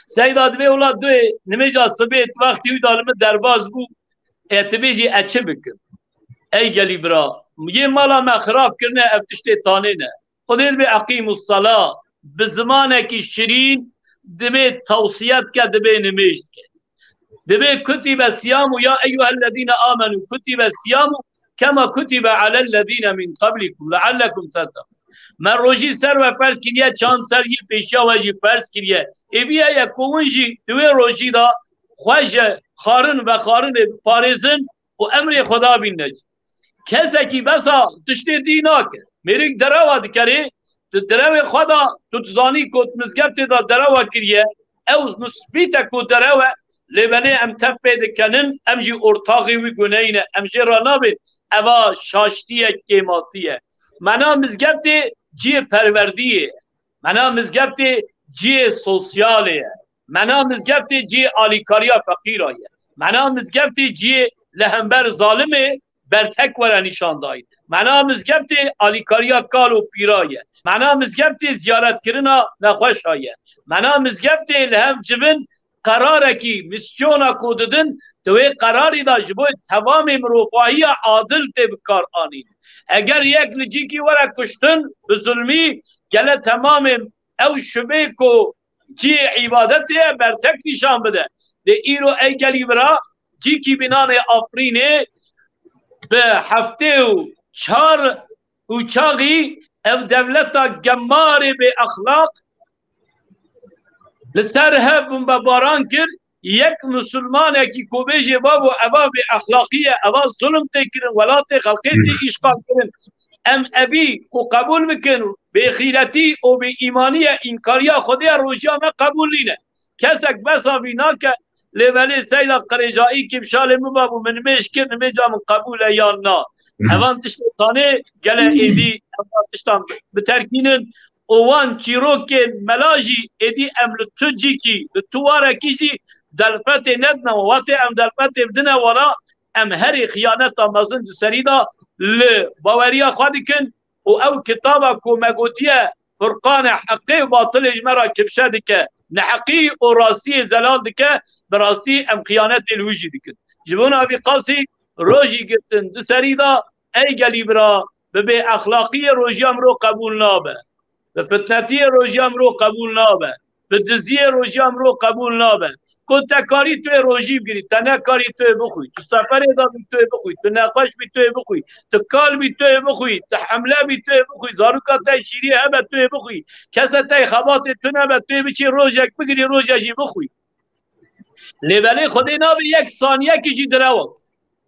Seyda dibê wela duê nimêja sibê wextî wî da li min derbas bû, e, tu bêjî ez çi bikim? Ey gelî bira, yê mala me xirab kirine, ev tiştê tanê ne. Xwedê dibê eqîmus sala, bi zimanekî şirîn dibê tewsiye dike, dibê nimêj dike. Dibê kutibe siyamu ya eyyuhellezîne amenu kutibe siyamu kema kutibe alellezîne min qablikum leallekum tettekûn. Me rojî ser we ferz kiriye, çand ser yî pêşiya we jî ferz kiriye. Ê vî heye ku hûn jî di wê rojî de xwe ji xarin vexarinê biparêzin û emrê Xweda bînine cî. Kesekî besa tiştê dî nake. Mêrik derewa dikerê, tu derewê xwe de, tu dizanî ku tu mizgeftê de derewa kiriye, ew musbît e ku derew e, lê belê em tev pê dikenin, em jî ortaxê wî guneyî ne, em jê re nabên. Eva şaştî ye, kêmasî ye. Mena mizgeftê cihê perwerdiyê ye. Mena mizgeftê cihê sosyalê ye. Mena mizgeftê cihê alîkariya feqîra ye. Mena mizgeftê cihê li hember zalimê bertek were nîşandayî. Mena mizgeftê alîkariya kal û pîra ye. Mena mizgeftê ziyaretkirina nexweşa ye. Mena mizgeftê li hev civin qerarekî, mîsyona ku didin, di wê qerarî de ji bo tevamê mirovahiya adil tê bi kar anîn. Eger yek li cîkî were kuştin bi zulmî, gele temamê ew şibê ku cihê îbadetê ye, bertek nîşan bide. Lê îro ey gelî bira, cîkî bînanê Afrînê bi heftê û çar uçaxî ev dewleta gemarê bêexlaq li ser hev bombebaran kir. Yek misilmanekî ku bêjê babo eva bêexlaqî ye, eva zulm tê kirin, welatê xelkê tê îşxal kirin, em evî ku qebûl bikin, bêxîretî û bêîmanî ye, înkariya Xwedê ye, rojiya me qebûl nîne. Kesek besa vî nake, lê belê seyda qirêjayî kî bi şalê min babû, min nimêj kir, nimêja min qebûl e yan na? Evan tiştê tanê gele êdî, evan tiştan biterkînin û wan çîrokên mela jî êdî em li tu cîkî, li tu warekî jî delfetê nedine. Wextê em delfetê bidine wala, em herî xiyaneta mezin di serî de li baweriya xwe dikin û ew kitaba ku me gotiye Furqan e, heqê û batilê ji me re kifşe dike, neheqî û rastiyê zelal dike, bi rastî em xiyanetê li wî jî dikin. Ji bona vî qasî rojî girtin di serî de, ey gelî bira, bi bêexlaqiyê rojiya mirov qebûl nabe. Bi fitnetiyê rojiya mirov qebûl nabe. Bi diziyê rojiya mirov qebûl nabe. Ku te karî tu yê rojî bigirî, te nekarî tu yê bixwî. Tu seferê de bî tu yê bixwî. Tu nexweş bî tu yê bixwî. Tu kal bî tu yê bixwî. Tu hemle bî tu yê bixwî. Zaroka te şîrî hebe tu yê bixwî. Kese te xebatê tu nebe tu yê biçî rojek bigirî, rojek jî bixwî. Lê belê Xwedê nabe yek saniyekî jî direwa.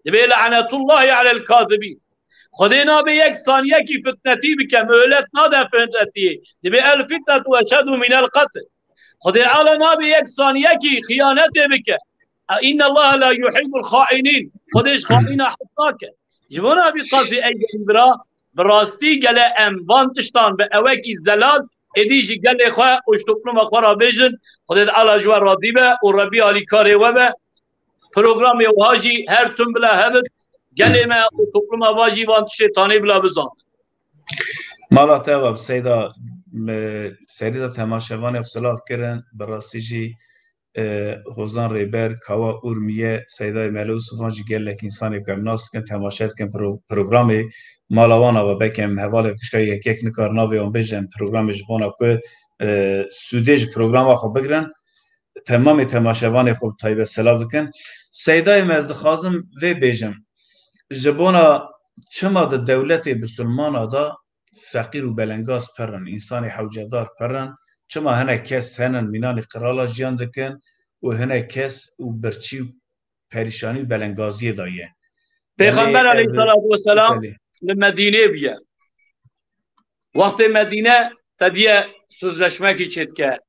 Dibê le'netullahi alel kazibîn. Xwedê nabe yek saniyekî fitnetî bike, molet nade fitnetiyê. Dibê el fitnetu eşeddu minel qetl. Xwedê ala nabe yek saniyekî xiyanetê bike. E, innallaha la yuhibbul xainîn. Xwedê ji xaîna hez nake. Ji bona vî qasî ey gelî bira, bi rastî gele em van tiştan bi ewekî zelal êdî ji gelê xwe û ji topluma xwe re bêjin, Xwedê Teala ji we razî be û Rebî alîkarê we be. Programê wiha jî her tim bila hebit, gelê me û topluma va jî van tiştê tanê bila bizan. Mala te ava bi Seyda, e, serî de temaşevanê xwe silav kirin, bi rastî jî e, Hozan Rêber, Kawa Urmiye, Seydayê Mele Yusufan jî gelek însanê ku em nas dikin, temaşe dikin pro-, programê. Mala wan ava belkî em hevalê xwe şikayê yek yek nikarin navê wan bêjin, programê ji bona ku, e, sûdê ji programa xwe bigirin, temamê temaşevanê xwe bi taybet selav dikin. Seydayê me ez dixwazim vê bêjim. Ji bona çima di dewletê bisilmana de feqîr û belengaz pir in, însanê hewcedar pir in. Çima hinek kes henin mînanê qirala jiyan dikin û hinek kes û birçî û perîşanî û belengaziyê de ye. Pêxember Belê, ev aleyhissalatu vesselam Belê. li Medînê bûye. Wextê Medîne te diye sözleşmekî çêdike.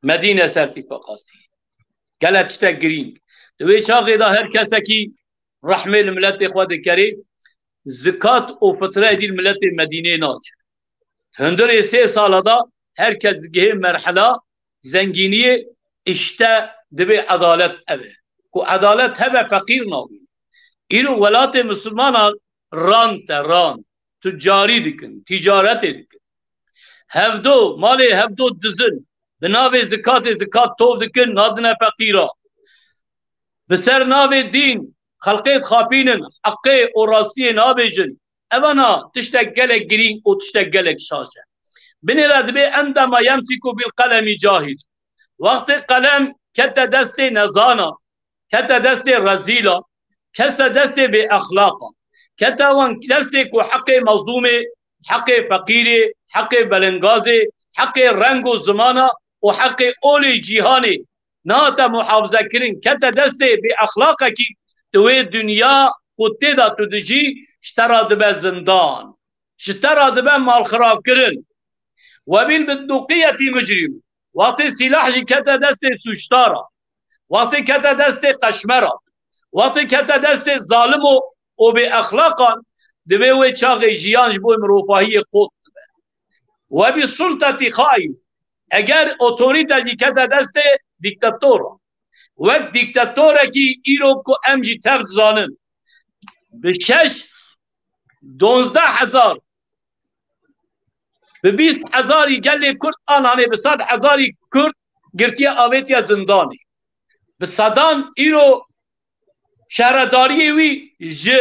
Medîne sertîfakasî. Gele tiştek girîng. Di wê çaxê de her kesekî rehmê li miletê xwe dikerê, zikat û fitre êdî li miletê Medînê naçe. Hundirê sê sala de her kes digihê merhela zengîniyê, îşte divê edalet ev e. Ku edalet hebe feqîr nabî. Îro welatê misilmanan rant e, rant. Tucarî dikin, tîcaretê dikin. Hevdo, malê hevdo dizin. Bi navê zikatê zikat tov dikin, nadine feqîra. Bi ser navê dîn, xelqê dixapînin, heqê û rastiyê nabêjin. Evana tiştek gelek girîng û tiştek gelek şaş e. Binêre dibê endema yemsiku bil qelemî cahîl. Wextê qelem kete destê nezana, kete destê rezîla, kete destê bêexlaqa, kete wan destê ku heqê mezlûmê, heqê feqîrê, heqê belengazê, heqê reng û zimana û heqê olê cîhanê nehate muhafizekirin, kete destê bêexlaqekî, di wê dinya ku tê de tu dijî, ji te re dibe zindan, ji te re dibe malxiravkirin. Webil bi duqiyetî mucrîm. Wextê sîlah jî kete destê sûcdara, wextê kete destê qeşmera, wextê kete destê zalim û, û bêexlaqan, divê wê çaxê jiyan ji bo mirovahiyê qot dibe. Webi sultetî xaîn. Eger otorîte jî kete destê dîktatora, wek dîktatorekî îro ku em jî tev dizanin, bi şeş, donzdeh hezar, bi bîst hezarî gelê Kurd an, hanê bi sed hezarî Kurd girtiye avêtiye zindanê. Bi sedan îro şehredariyê wî ji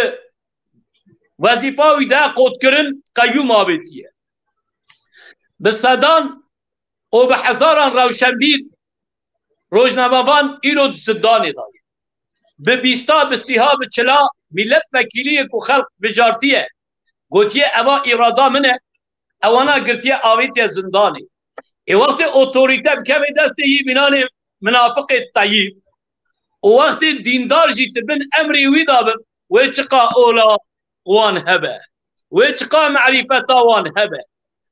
wezîfa wî de qotkirin qeyûm avêtiye. Bi sedan û bi hezaran rewşenbîr, rojnamevan îro di zindanê de ye. Bi bîsta, bi sîha, bi çila mîletvekîliyê ku xelq bijartiye, gotiye, eva îrada min e, ewana girtiye avêtiye zindanê. Ê wextê otorîte bikeve destê yî mînanê minafiqê Teyîb û wextê dîndar jî di bin emrê wî de bin, wê çiqa ola wan hebe, wê çiqa merîfeta wan hebe,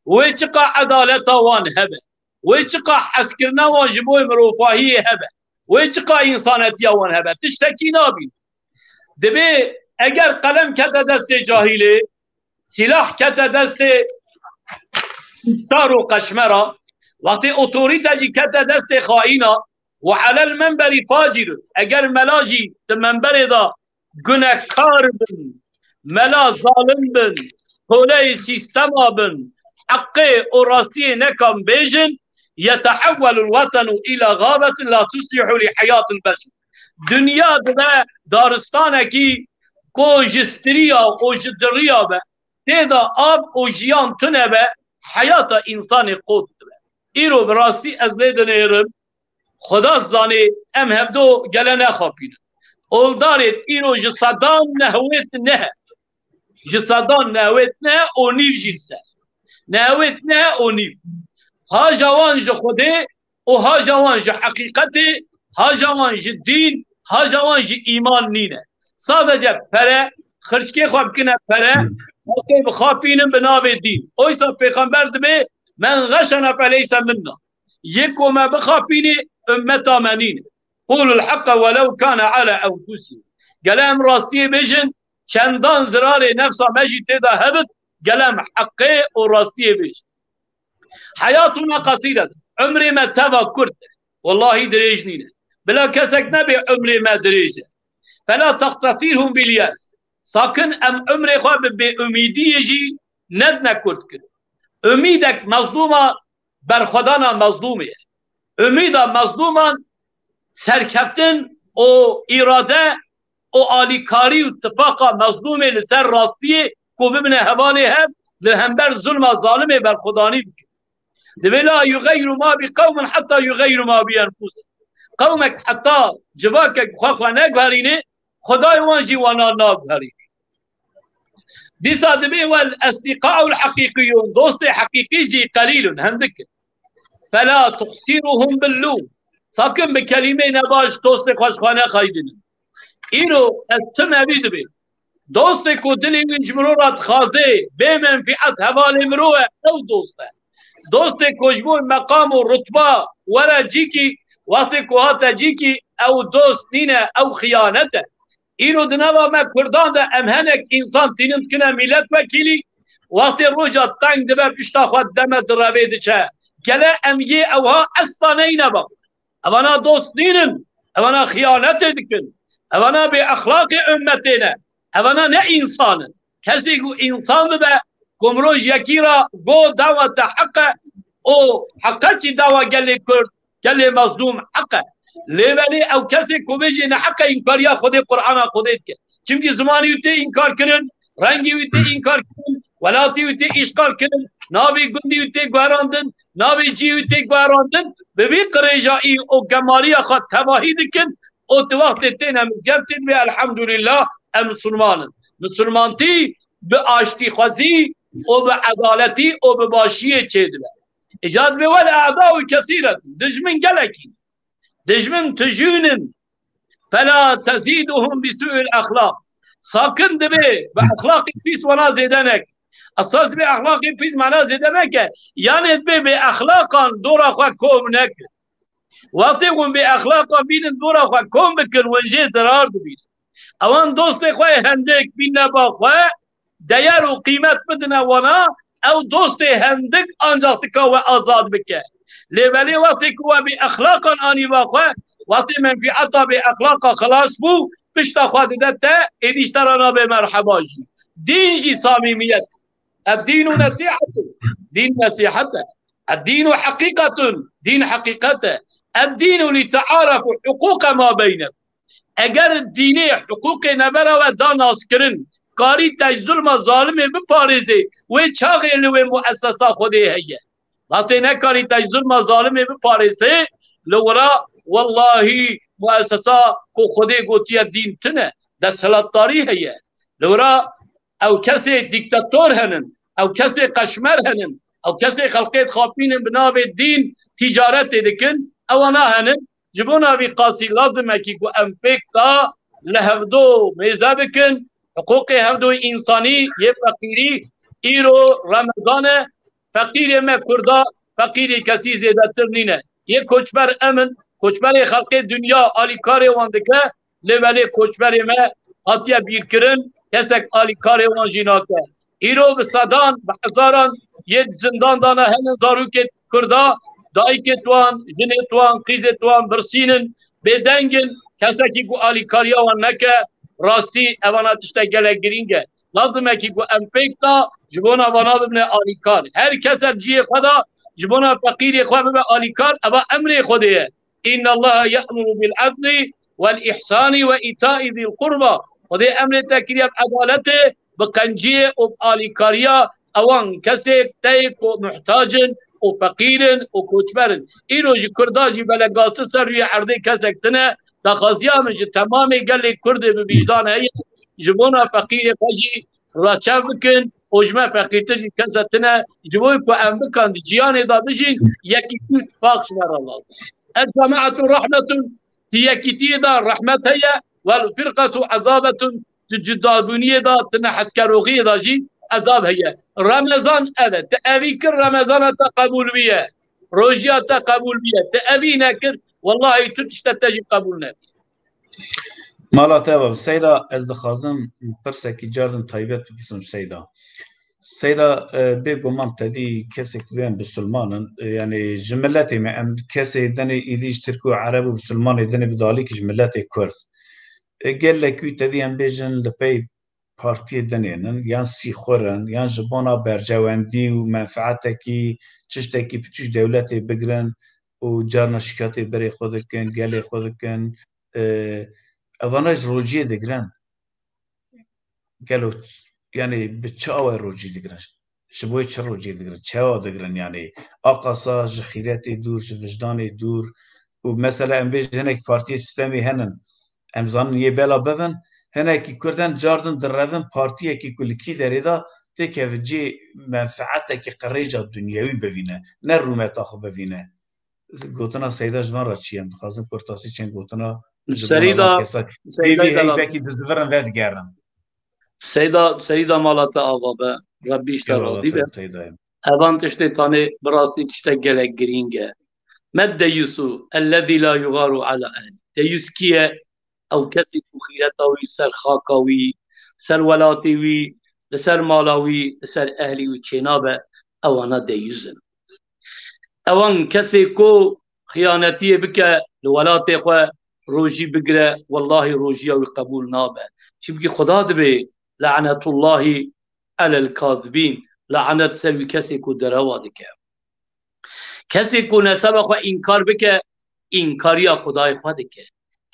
wê çiqa edaleta wan hebe, wê çiqa hezkirina wan ji bo mirovahiyê hebe, wê çiqa însanetiya wan hebe, tiştekî nabîn. Dibê eger qelem kete destê cahîlê, sîlah kete destê star û qeşmera, wextê otorîte jî kete destê xaîna, we elel menberî facîr, eger mela jî di menberê de gunehkar bin, Mela zalim bin, koleyê sîstema bin, heqê û rastiyê nekan bêjin, yetehewwelul wetenu îla gabetin la tuslihu li heyatil beşer. Dinya dibe daristanekî ku ji stiriya û ji diriya be, tê de av û jiyan tune be, heyata însanê qut dibe. Îro bi rastî ez lê dinêrim, Xweda zanê em hevdo gele nexapînin. Oldarê îro ji sedan nehwêt neh e. Ji sedan nehwêt neh û nîv jî li ser. Nehwêt neh û nîv. Haja wan ji Xwedê û haja wan ji heqîqetê, haja wan ji dîn, haja wan ji îman nîne. Sadece pere, xirçkê xwe bikine pere, xelkê bixapînin bi navê dîn. Oysa Pêxember dibê, "Men xeşena feleyse minna." Yê ku me bixapînê, ummeta me nîne. Qulul heqqa welew kana ala enfusihim. Gele em rastiyê bêjin, çendan zirarê nefsa me jî tê de hebit, gele em heqê û rastiyê bêjin. Heyatuna qasîret, umrê me teva kurt e. Wellahî dirêj nîne. Bila kesek nebê umrê me dirêj e. Fela textesîrhum bil yes. Sakin em umrê xwe bi bêumîdiyê jî nedine kurt kirin. Umîdek mezlûma berxwedana mezlûmê ye. Umîda mezlûman serkeftin û îrade û alîkarî û tifaqa mezlûmê li ser rastiyê ku bibine hevalê hev li hember zulma zalimê berxwedanî bikin. Divê la yuxeyru ma bi qewmin heta yuxeyru ma bi enfusihim. Qewmek heta civakek xwe xwe neguherîne, Xwedayê wan jî wana naguherîne. Dîsa dibê wel esdîqaul heqîqiyûn, dostê heqîqî jî qelîlun, hindik in. Fela tuxsîruhum bil lûm. Sakin bi kelîmeyê nebaş dostê xwe ji xwe nexaydinin. Îro ez tim evî dibê. Dostê ku dilê wî ji mirov re dixwaze, bê menfîet hevalê mirov e, ew dost e. Dostê ku ji bo meqam û rutba were cîkî, wextê ku hate cîkî, ew dost nîne, ew xiyanet e. Îro di nava me Kurdan de em henek însan tînin dikine mîletvekîlî, wextê roja teng dibe pişta xwe dideme direvê diçe. Gele em yê ewha esta neyne ba. Evana dost nînin, evana xiyanetê dikin, evana bê exlaqê ummetê ne, evana ne însan in. Kesê ku însan bibe, ku miroj yekî ra go dawa te heq e, û heqe çî dawa gelê Kurd, gelê mezlûm heq e. Lê belê ew kesê ku bêjê neheq e, înkariya Xwedê Qur'ana Xwedê dike. Çimkî zimanî wî tê înkar kirin, rengî wî tê înkar kirin, welatî wî tê îşxal kirin, navê gundî wî tê guherandin, navê cî wî tê guherandin, bi vî qirêjayî û gemariya xwe tevahî dikin û tu wextê têne mizgeftê dibê, elhamdulillah, em misilman in. Misilmantî bi aştîxwezî û bi edaletî û bi başiyê çêdibe. Îca dibê wel e'dau kesîret, dijmin gelekî. Dijmin tijûn in. Fela tezîduhum bi su'il exlaq. Sakin dibê bi exlaqê pîs wana zêde neke. Esas dibê exlaqê pîs mana zêde neke. Yanê dibê bê exlaqan dora xwe kom nekin. Wextê hûn bê exlaqan bînin dora xwe kom bikin, hûn jê zerar dibînin. Ewan dostê xwe yê hindik bîne ba xwe, deyer û qîmet bidine wana, ew dostê hindik ancax dika we azad bike. Lê belê wextê ku we bê exlaqan anî ba xwe, wextê menfîeta bê exlaqa xilas bû, pişta xwe dide te, êdî ji te re nabe merheba jî. Dîn jî samîmiyet. Eddînu nesîhetun. Dîn nesîhet e. Eddînu heqîqetun. Dîn heqîqet e. Eddînu lîte'arefu huquqe ma beynekum. Eger dînê hiqûqê navbera we da naskirin, karî te ji zulma zalimê biparêzê, wê çaxê li wê muessesa Xwedê heye. Vatê nekarî te ji zulma zalimê biparêzê, li wira wellahî muessesa ku Xwedê gotiye dîn tune, desthilatdarî heye. Li wira ew kesê dîktator henin, ew kesê qeşmer henin, ew kesê xelkê dixapînin bi navê dîn tîcaretê dikin, ewana henin. Ji bona vî qasî lazim e kî ku em pêk da li hevdo mêze bikin, hiqûqê hevdoyî însanî yê feqîrî, îro Remezan e, feqîrê me Kurda, feqîrê kesî zêdetir nîne. Yê koçber em in, koçberê xelkê dinya alîkarê wan dike, lê belê koçberê me hatiye bîrkirin, kesek alîkarê wan jî nake. Îro bi sedan, bi hezaran yê di zindan dana henin zarokê Kurda, dayikê wan, jinê wan, qîzê wan birsînin, bêdeng in, kesekî ku alîkariya wan neke, rastî evana tiştek gelek girîng e. Lazimekî ku em pêk da ji bona vana bibine alîkar. Her kes di cihê xwe da ji bona feqîrê xwe bibe alîkar, eva emrê Xwedê ye. Inna Allaha ya'muru bil adli wel ihsani ve ita'i zil qurba. Xwedê emrê te kiriye bi edaletê, bi qenciyê û bi alîkariya ewan kesê teyê ku muhtac in û feqîr in û koçber in. Îro ji Kurda jî belegasi ser rûyê erdê kesek tine, daxwaziya min ji temamê gelê Kurdê bi vîjdan heye, ji bona feqîrê xwe jî raçev bikin û ji me feqîrtir jî kese tine, ji bo ku em bikan di jiyanê de bijîn, yekîtî û tifaq ji me re lazim. El cemaetu rahmetun, di yekîtiyê de rehmet heye, wel firqetu ezabetun, di cudabûniyê de, di neheskeroxiyê de jî ezab heye. Remezan ev e, te evî kir, Remezana te qebûl bûye. Rojiya te qebûl bûye. Te evî nekir, wellahî tu tişte te jî qebûl nebî. Mala te ava, Seyda, ez dixwazim pirsekî cardin taybet bipirsim Seyda. Seyda, e, bêguman te dî kesek vê em bisilman in, e, yani ji miletê me em kesê dinê îdî ji Tirk û Ereb û bisilmanê dinê bi dalîkî ji miletê Kurd. E, gelek wî te dî em bêjin li pey partiyê dinênin, yan sîxur in, yan ji bona berjewendî û menfeetekî tiştekî piçû ji dewletê bigrin û carna şikayetê berê xwe dikin, gelê xwe dikin. E, evana ji rojiyê digirin. Gelo, yani bi çi awe rojî digirin? Ji bo çi rojî digirin? Çawa digirin yani? Aqasa ji xîretê dûr, ji wijdanê dûr û mesela em bêjin hinek partiyê sîstemê henin. Em zanin yê bela bevin, hinekî Kurden cardin direvin partiyekî ku li kî derê de têkeve cê menfeetekî qirêja dunyewî bivîne, ne rûmeta xwe bivîne. Gotina Seyda ji van re çi ye? Em dixwazin kurtasî çend gotina ji bona Serî van da, kesa. Serî Hêvî da heyvekî dizivirin vedigerin. Seyda, Seyda mala te ava be. Rebbî ji te Eyvallah, razî be. Seyda. Evan tiştê tanê bi rastî tiştek gelek girîng e. Med deyusu ellezî la yugaru ala ehli. Deyus kî ye? Ew kesê ku xîreta wî ser xaka wî, ser welatê wî, li ser mala wî, li ser ehlî wî çênabe, ewana deyus in. Ewan kesê ku xiyanetiyê bike li welatê xwe, rojî bigire, wellahî rojiya wî qebûl nabe. Çimkî Xuda dibê lanetullahî alel kazibîn, lanet ser wî kesê ku derewa dike. Kesê ku neseba xwe înkar bike, înkariya Xwedayê xwe dike.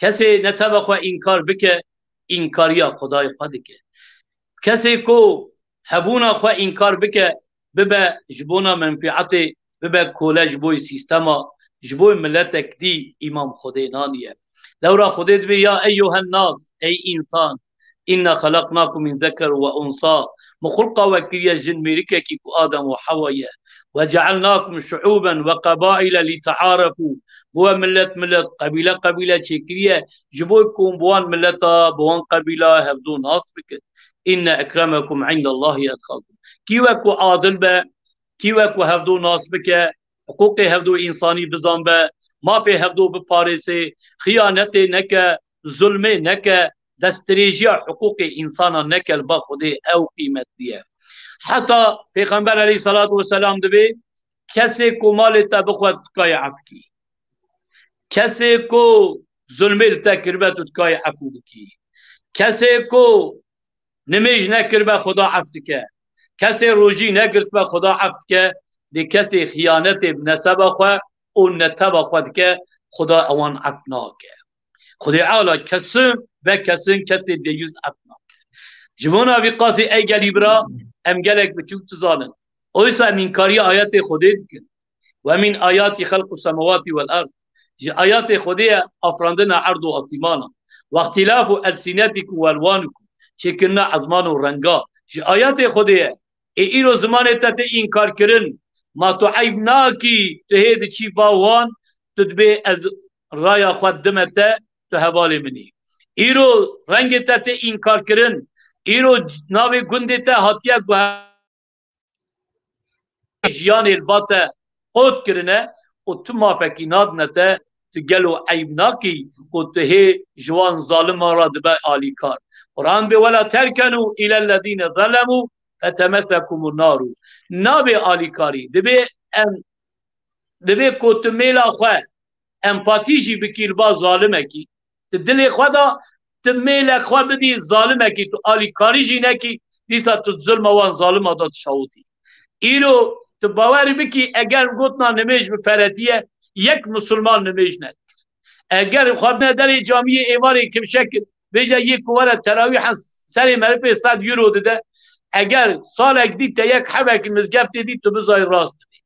Kesê neseba xwe înkar bike, înkariya Xwedayê xwe dike. Kesê ku hebûna xwe înkar bike, bibe ji bona menfîetê, bibe kole ji bo sîstema, ji bo miletek dî îmam Xwedê naniye. Lewra Xwedê dibê, ya eyyuhen nas, ey însan, inna xelaqnakum min zeker ve unsa. Min xulqa we kiriye jin mêrikekî ku Adem û Hewa ye. Ve cealnakum şuuben ve qebaile lîtearefû. Bi we millet millet, qebîle qebîle çêkiriye. Ji bo ku hûn bi wan milleta, bi wan qebîla hevdû nas bikin. Inne ekremekum indallahî etqakum. Kî we ku adil be, kî we ku hevdû nas bike, hiqûqê hevdû însanî bizanbe, mafê hevdû biparêse, xiyanetê neke, zulmê neke, destdirêjiya hiqûqê însana neke, li ba Xwedê ew qîmetlî ye. Heta Pêxember aleyhisselatu vesselam dibê, kesê ku malê te bixwe, tu dikayê ef kî. Kesê ku zulmê li te kiribe, tu dikayê efû bikî. Kesê ku nimêj nekiribe, Xuda ef dike. Kesê rojî negirtibe, Xuda ef dike. Dê kesê xiyanetê bi neseba xwe û neteba xwe dike, Xuda ewan ef nake. Xwedê Teala kesin ve kesin kesê deyus ef nake. Ji bona vî qasî ey gelî bira, em gelek biçûk dizanin. Oysa em înkariya ayetê Xwedê dikin. Ve min ayatî xelqu semawatî vel erd. Ji ayatê Xwedê ye afirandina erd û asîmana. Ve îxtîlafu elsînetikum ve elwanikum. Çêkirina ezman û renga. Ji ayatê Xwedê ye. Ê îro zimanê te tê înkarkirin. Ma tu eyb nakî, tu hê diçî ba wan, tu dibê ez raya xwe dime te, tu hevalê min î. Îro rengê te tê înkarkirin. Îro navê gundê te hatiye guhe-, jiyanê li ba te qot kirine û tu mafekî nadine te, tu gelo eyb nakî ku tu hê ji wan zaliman re dibe alîkar? Quran bê, wela terkenu îlellezîne zelemû fetemesekumun naru. Nabê alîkarî, dibê em, dibê ku tu mêla xwe empatî jî bikî li ba zalimekî. Tu dilê xwe da, tu mêlek xwe bidî zalimekî, tu alîkarî jî nekî, dîsa tu zulma wan zalima da dişawitî. Îro tu bawer bikî, eger gotina nimêj bi peretiye, yek misilman nimêj ne. Eger xwedine derê camiyê êvarê kimşek bêje yê ku were terawîhan serê merifê sed euro dide, eger salek dî te yek hebek mizgeftê dî, tu bizayî rast dibî.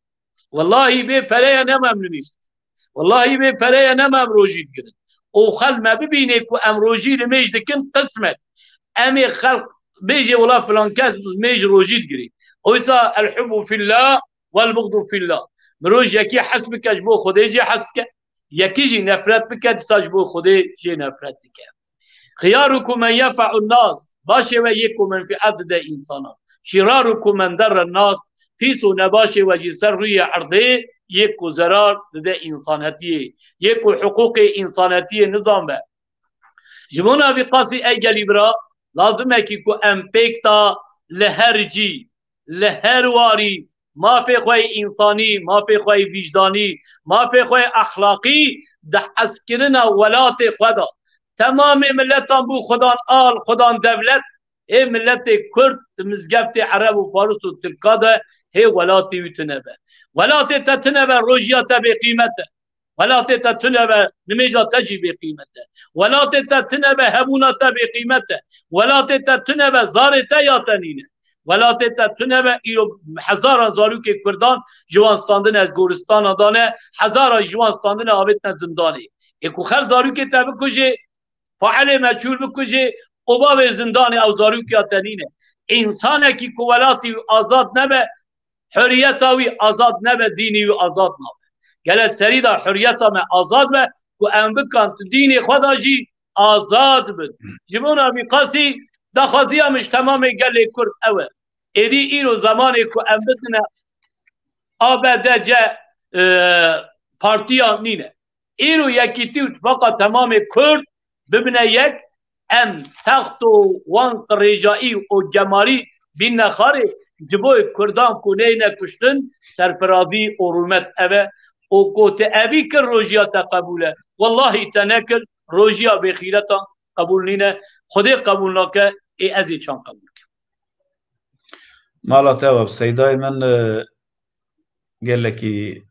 Wellahî bê pereya nema em nimêj. Wellahî bê pereya nema em rojî digirin. Û xel me bibînê ku em rojî nimêj dikin qismet. Em ê xelq bêjê wela filan kes nimêj rojî digirî. Oysa el hubbu fillah vel bughdu fillah. Mirov ji yekî hes bike, ji bo Xwedê jê hes bike. Yekî jî nefret bike, dîsa ji bo Xwedê jê nefret dike. Xiyarukum men yenfe'un nas, başê we yê ku menfiet dide însana. Şirarukum men derren nas, pîs û nebaşê we jî ser rûyê erdê yê ku zerar dide însanetiyê, yê ku hiqûqê însanetiyê nizanbe. Ji bona vî qasî ey gelî bira, lazim e kî ku em pêk da li her cî, li her warî mafê xwe yê însanî, mafê xwe yê vîjdanî, mafê xwe yê exlaqî di hezkirina welatê xwe de. Temamê miletan bû xudan al, xudan dewlet, ê miletê Kurd di mizgeftê Ereb û Faris û Tirka de hê welatê wî tune be. Welatê te tune be, rojiya te bêqîmet e. Welatê te tune be, nimêja te jî bêqîmet e. Welatê te tune be, hebûna te bêqîmet e. Welatê te tune be, zarê te ya te nîne. Welatê te tune be, îro hezara zarokê Kurdan ji wan standine goristana dane, hezara ji wan standine avêtine zindanê. Ê ku xer zarokê te bikujê, failê meçhûl bikujê, û bavê zindanê ew zarokê ya te nîne. Însanekî ku welatî wî azad nebe, huriyeta wî azad nebe, dînê wî azad nabe. Gele serî de huriyeta me azad be, ku em bikan di dînê xwe de jî azad bin. Ji bona vî qasî daxwaziya min ji temamê gelê Kurd ew e. Êdî îro zemanê ku em bidine A B D C, e, partiya nîne. Îro yekîtî û tifaqa temamê Kurd bibine yek, em text û wan qirêjayî û gemarî bînne xarê, ji bo Kurdan ku neyne kuştin, serfirazî û rûmet ev e. Û ku te evî kir, rojiya te qebûl e. Wellahî te nekir, rojiya bêxîretan qebûl nîne. Xwedê qebûl nake, ê ez ê çand qebûl kim. Mala te ew e, Seydayê min, e, gelekî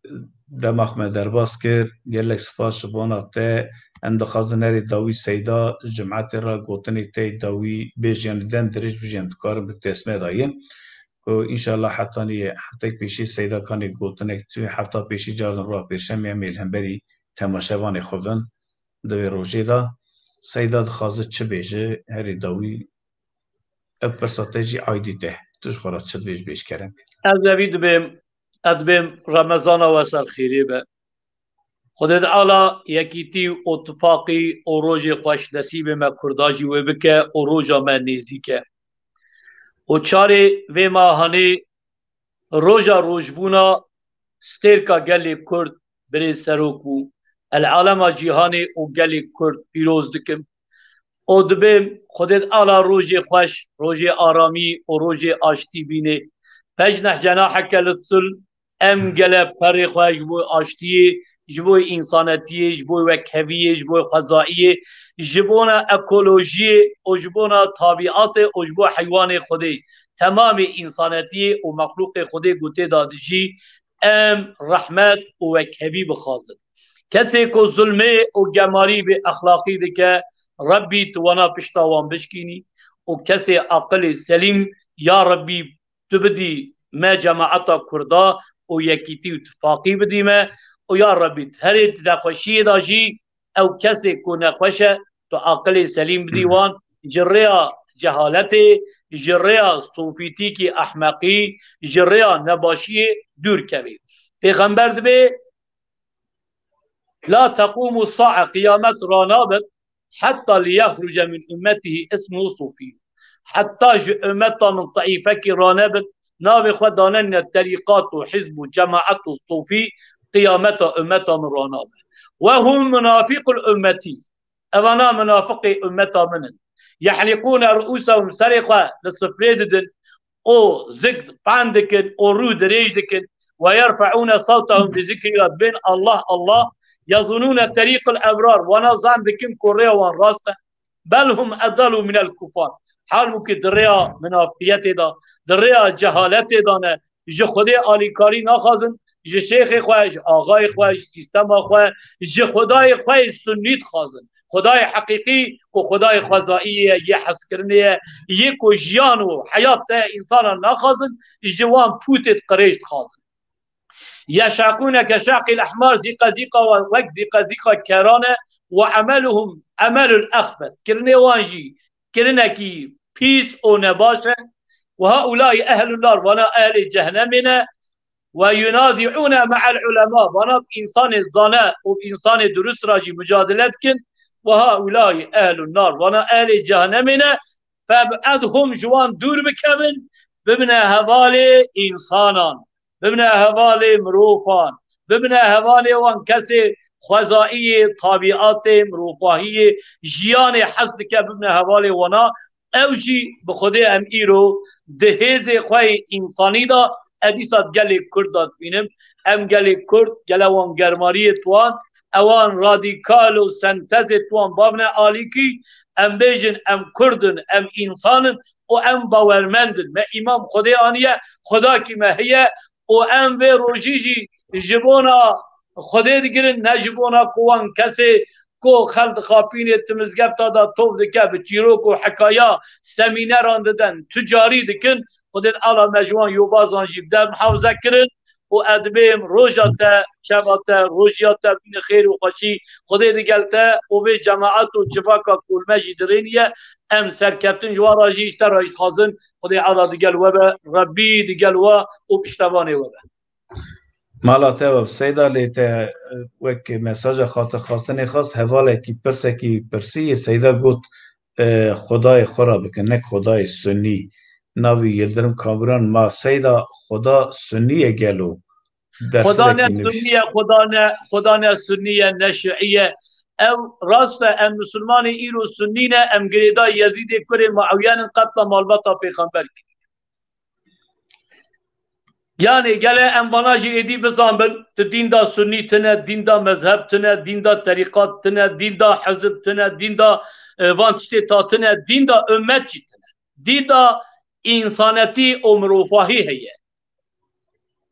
dema xwe me derbas kir, gelek spas ji bona te. Em dixwazin herî dawî Seyda ji cimetê re gotinê te dawî bêjin, li dem dirêj bijîn, dikarin bi dest me de ye. Ku înşallah hetanî heftek pêşî Seyda kanê gotinek, tu hefta pêşî carin roja pêşemê em ê li hemberî temaşevanê xwe bin di vê rojê de. Seyda dixwaze çi bêje, herî dawî ev pirsa te jî aydî te. Tu ji xwe re çi dibêj, bêj kerem. Ez evî dibêm, ez dibêm Remezana we ser xêrê be. Xwedê Teala yekîtî û tifaqî û rojê xweş nesîbê me Kurda jî wê bike û roja me nêzîk e. Û çarê vê mahanê roja rojbûna stêrka gelê Kurd, birêz serok û elalema cîhanê û gelê Kurd pîroz dikim. Û dibêm Xwedê Teala rojê xweş, rojê aramî û rojê aştî bînê. Fecneh cenaheke lissul, em gele perê xwe ji bo aştiyê, ji bo însanetiyê, ji bo wekheviyê, ji bo xwezayiyê, ji bona ekolojiyê û ji bona tabiatê û ji bo heywanê Xwedê, temamê însanetiyê û mexlûqê Xwedê ku tê de dijî, em rehmet û wekhevî bixwazin. Kesê ku zulmê û gemarî bê exlaqî dike, Rebbî tu wana pişta wan bişkînî û kesê aqilê selîm, ya Rebbî tu bidî me cemaeta Kurda û yekîtî û tifaqî bidî me û ya Rebbî herê di nexweşiyê de jî ew kesê ku nexweş e, tu aqilê selîm bidî wan, ji rêya cehaletê, ji rêya sofîtîkî, ehmeqî, ji rêya nebaşiyê dûr kevî. Pêxember dibê, "La tequmu sa'a", qiyamet ranabit, "hetta li yexruce min ummetihi ismuhu sufî." Hetta ji ummeta min taîfekî ranebit, navê xwe danenine terîqat û hizb û cemaet û sufî, qiyameta ummeta min ranabe. "Ve hum munafiqul ummeti." Evana munafiqê ummeta min in. "Yehliqûne ru'ûsehum", serê xwe li sifrê didin û zik pan dikin û rû dirêj dikin. "Ve yerfeûne sawtehum bi zikrî", dibên Allah, Allah. "Yezunûne terîqil ebrar", wana zan dikin ku rêya wan rast e. "Bel hum edalu minel kufar." Halbûkî di rêya minafiyetê de, di rêya cehaletê de ne, ji Xwedê alîkarî naxwazin, ji şêxê xwe, ji axayê xwe, ji sîstema xwe, ji Xwedayê xwe yê sunnî dixwazin. Xwedayê heqîqî ku Xwedayê xwezayî ye, yê hezkirinê ye, yê ku jiyan û heyat te însanan naxwazin, ji wan pûtê qirêj dixwazin. Yeşaqûne keşaqîl ehmar, zîqezîqa wan wek zîqezîqa keran e, we emeluhum emelul exbes. Kirinê wan jî kirinekî pîs û nebaş e. Ve haulâi ehlun nar, vana ehlê cehennemê ne. Ve yunazî'ûne me'el ulema, vana bi însanê zane û bi însanê durust ra jî mucadele dikin. Ve haulâi ehlun nar, vana ehlê cehennemê ne. Feb'edhum, ji wan dûr bikevin, bibine hevalê însanan, bibine hevalê mirovan, bibine hevalê wan kesê xwezayiyê, tabîatê, mirovahiyê, jiyanê hez dike, bibine hevalê wana. Ew jî bi Xwedê em îro di hêzê xwe yê însanî de, ez dîsa di gelê Kurd de dibînim. Em gelê Kurd, gele wan germariyê tuwan, ewan radîkal û sentezê tuwan bavne alîkî, em bêjin em Kurd in, em însan in û em bawermend in. Me îman bi Xwedê aniye, Xwedakî me heye û em vê rojî jî ji bona Xwedê digirin, ne ji bona ku wan kesê ku xelk dixapînê, tu mizgefta de tov dike, bi çîrok û hekaya semîneran didin, tu carî dikin. Xwedê Teala me ji wan yobazan jî bide mihafize kirin û ez dibêm roja te, şeva te, rojiya te bîne xêr û xweşî. Xwedê digel te û vê cemaet û civaka ku li me jî dirêniye, em serkeftin ji wan re jî ji te re jî dixwazin. Xwedê Teala digel we be, Rebbî digel we û piştevanê we be. Mala te we bi Seyda lê te, e, wek mesaja xatirxwastinê xwest, hevalekî pirsekî pirsî, Seyda got, e, Xwedayê xwe re bikin, nek Xwedayê Sunnî. Navî Yildirim Kamuran, ma Seyda Xweda Sunnî ye gelo? Xweda ne Sunnî ye, Xweda ne, Xweda ne Sunnî ye, ne Şiî ye. Ew rast e, em Misilmanê îro Sunnî ne, em girêdayî Yezîdê kurê Muawiye nin, qetla malbata Pêxember kir. Yanî gele em vana jî êdî bizanbin, tu dîn da sunnî tine, dîn da mezheb tine, dîn da terîqat tine, dîn da hizib tine, dîn da, e, van tiştê ta tine, dîn da ummet jî tine. Dîn da însanetî û mirovahî heye.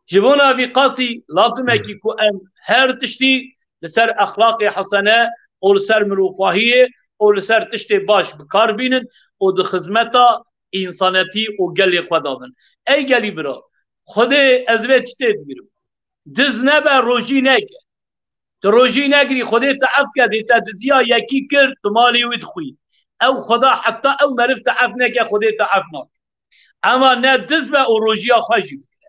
Ji bona vî qasî lazimekî ku em her tiştî li ser exlaqê hesene û li ser mirovahiyê û li ser tiştê baş bi kar bînin û di xizmeta însanetî û gelê xwe de bin. Ey gelî bira, Xwedê ez vê tiştê digirim. Diz nebe, rojî neke. Tu rojî negirî, Xwedê te ef ke, dê te diziya yekî kir, tu malê wî dixwî. Ew Xweda heta ew meriv te ef neke, Xwedê te ef nake. Ema ne diz be û rojiya xwe jî bigire.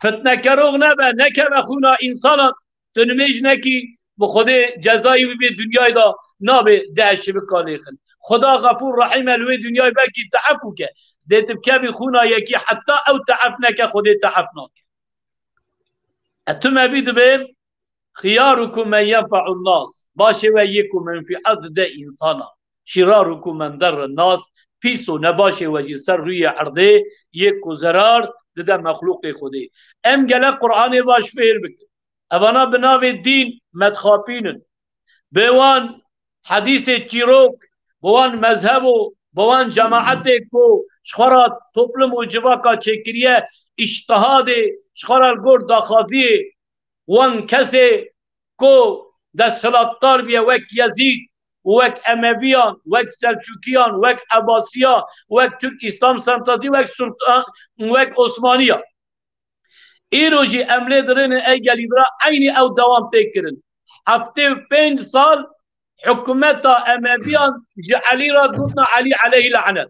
Fitnekerox nebe, nekeve xûna însanan, tu nimêj nekî, bi Xwedê cezayî wî vê dinyayê de nabe deh şivika lêxin. Xweda Xefûr Rehîm e, li wê dinyayê belkî te ef bike. Dê tu bikevî xûna yekî heta ew te ef neke, Xwedê te ef nake. E, tu me vî dibê, xiyarukum men yenfe'un nas. Başê we yê ku menfîet dide însana. Şîrarukum men derren nas. Pîs û nebaşê we jî ser rûyê erdê yê ku zerar dide mexlûqê Xwedê. Em gelek Qur'anê baş fêr bikin. Evana bi navê dîn me dixapînin. Bi wan hedîsê çîrok, bi wan mezheb û bi wan cemaetê ku ji xwe re toplum û civaka çêkiriye, îştihadê ji xwe re li gor daxwaziyê wan kesê ku desthilatdar bûye, wek Yezîd û wek Emeviyan, wek Selçûkiyan, wek Ebasiya, wek Türk İslam Sentezî, wek Sultan, wek Osmaniya. Îro jî em lê dirênin, ey gelî bira, eynî ew dewam tê kirin. Heftê û pênc sal hikûmeta Emeviyan ji Elî re gotina Elî eleyhî lanet.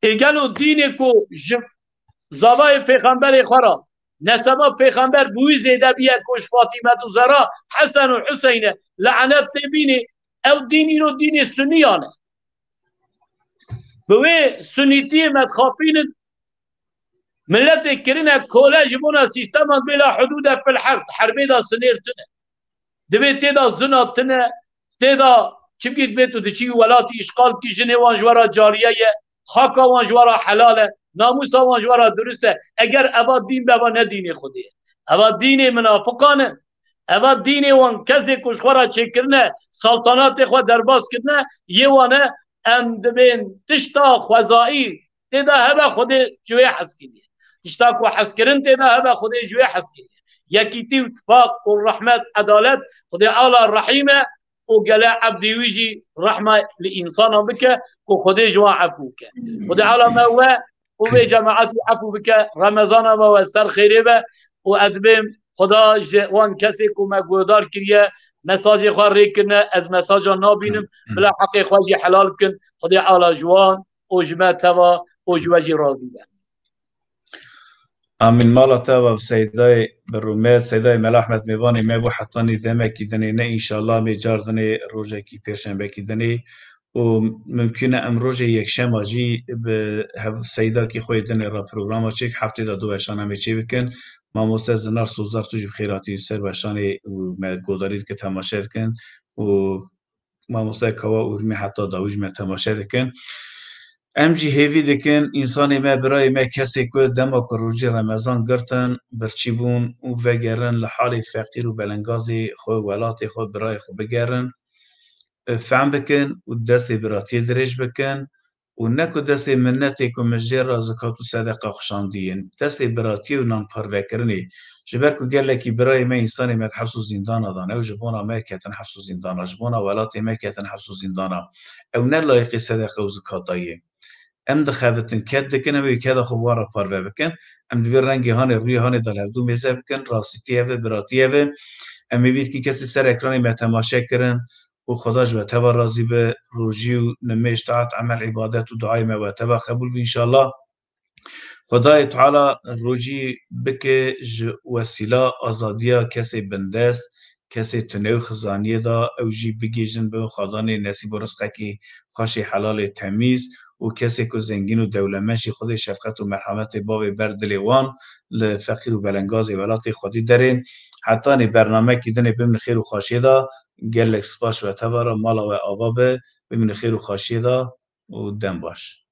Ê gelo dînê ku ji zavayê pêxemberê xwe re, neseba pêxember bi wî zêde bûye ku ji Fatîmetu Zehra, Hesen û Huseyne lanet tê bînê, ew dîn îro dînê sunniyan e. Bi wê sunnîtiyê me dixapînin, miletê kirine kole ji bona sîstema bêla hudûde fil herb, herbê de sinêr tune. Divê tê de zina tune, tê de çimkî divê tu diçî welatî îşxal kî, jinê wan ji we re cariye ye, xaka wan ji we re helal e, namûsa wan ji we re durist e. Eger eva dîn be, eva ne dînê Xwedê ye. Eva dînê minafiqan e. Eva dînê wan kesê ku ji xwe re çêkirine, saltanatê xwe derbas kirine, yê wan e, em dibên tişta xwezayî tê de hebe Xwedê ji wê hez kiriye. Tişta ku hezkirin tê de hebe Xwedê ji wê hez kiriye. Yekîtî û tifaq û rehmet, edalet, Xwedê Ala rehîm e û gele ebdê wî jî rehme li însanan bike ku Xwedê ji wan efû bike. Xwedê Ala me we û vê cemaetî efû bike, Remezana me we ser xêrê be û ez dibêm Xweda ji wan kesê ku me guhdar kiriye, mesajê xwe rê kirine, ez mesaja nabînim, bila heqê xwe jî helal bikin, Xwedê Ala ji wan û ji me teva û ji we jî razî be. Amîn. Mala te ve Seydayê bi rûmet, Seydayê Mela Ahmed mêvanê me bû hetanî demekî dinê, ne înşallah mê car dinê rojekî pêşembekî dinê. Û mimkun e em rojê yekşema jî bi hev-, Seydakî xwe yê dinê re programa çêk, heftê de du weşana me çê bikin. Mamoste Zinar Sozdar, tu jî bi xêr hatî ser weşanê û me godarî dike temaşe dikin. Û Mamoste Kawa Urmî heta dawî ji me temaşe dikin. Em jî hêvî dikin, însanê me, birayê me, kesê ku dema ku rojî Remezan girtin, birçî bûn û vegerin li halê feqîr û belengazê xwe, welatê xwe, birayê xwe bigerin, e, fehm bikin û destê biratiyê dirêj bikin û ne ku destê minnetê ku min jê re zikat û sedeqa xuşandiye, destê biratiyê û nanparvekirinê. Ji ber ku gelekî birayê me, însanê me di heps û zîndana de ne, ew ji bona me ketin heps û zîndana, ji bona welatê me ketin heps û zîndana. Ew ne layiqê sedeqa û zikata ye. Em dixebitin, ked dikin, em ê keda xwe bi wan re parve bikin. Em di vê rengê hanê, rûyê hanê de li hevdû mêze bikin, rastîtî ev e, biratî ev e. Em ê bî dikin kesê ser ekranê me temaşe kirin û Xweda ji we teva razî be, rojî û nimêj, taet, emel, îbadet û duayê me we teva qebûl be înşallah. Xwedayê Teala rojî bike ji wesîla azadiya kesê bindest, kesê tune û xizaniyê de ew jî bigihîjin, bibin xwedanê nesîb û rizqekî xweş ê helalê temîz û kesê ku zengîn û dewlemend jî Xwedê şefqet û merhametê bavê ber dilê wan li feqîr û belengazê welatê xwedî derên. Hetanî bernamekî dinê bimînin xêr û xweşiyê de, gelek spas ji we teva re, mala we ava be, bimînin xêr û xweşiyê de û dem baş.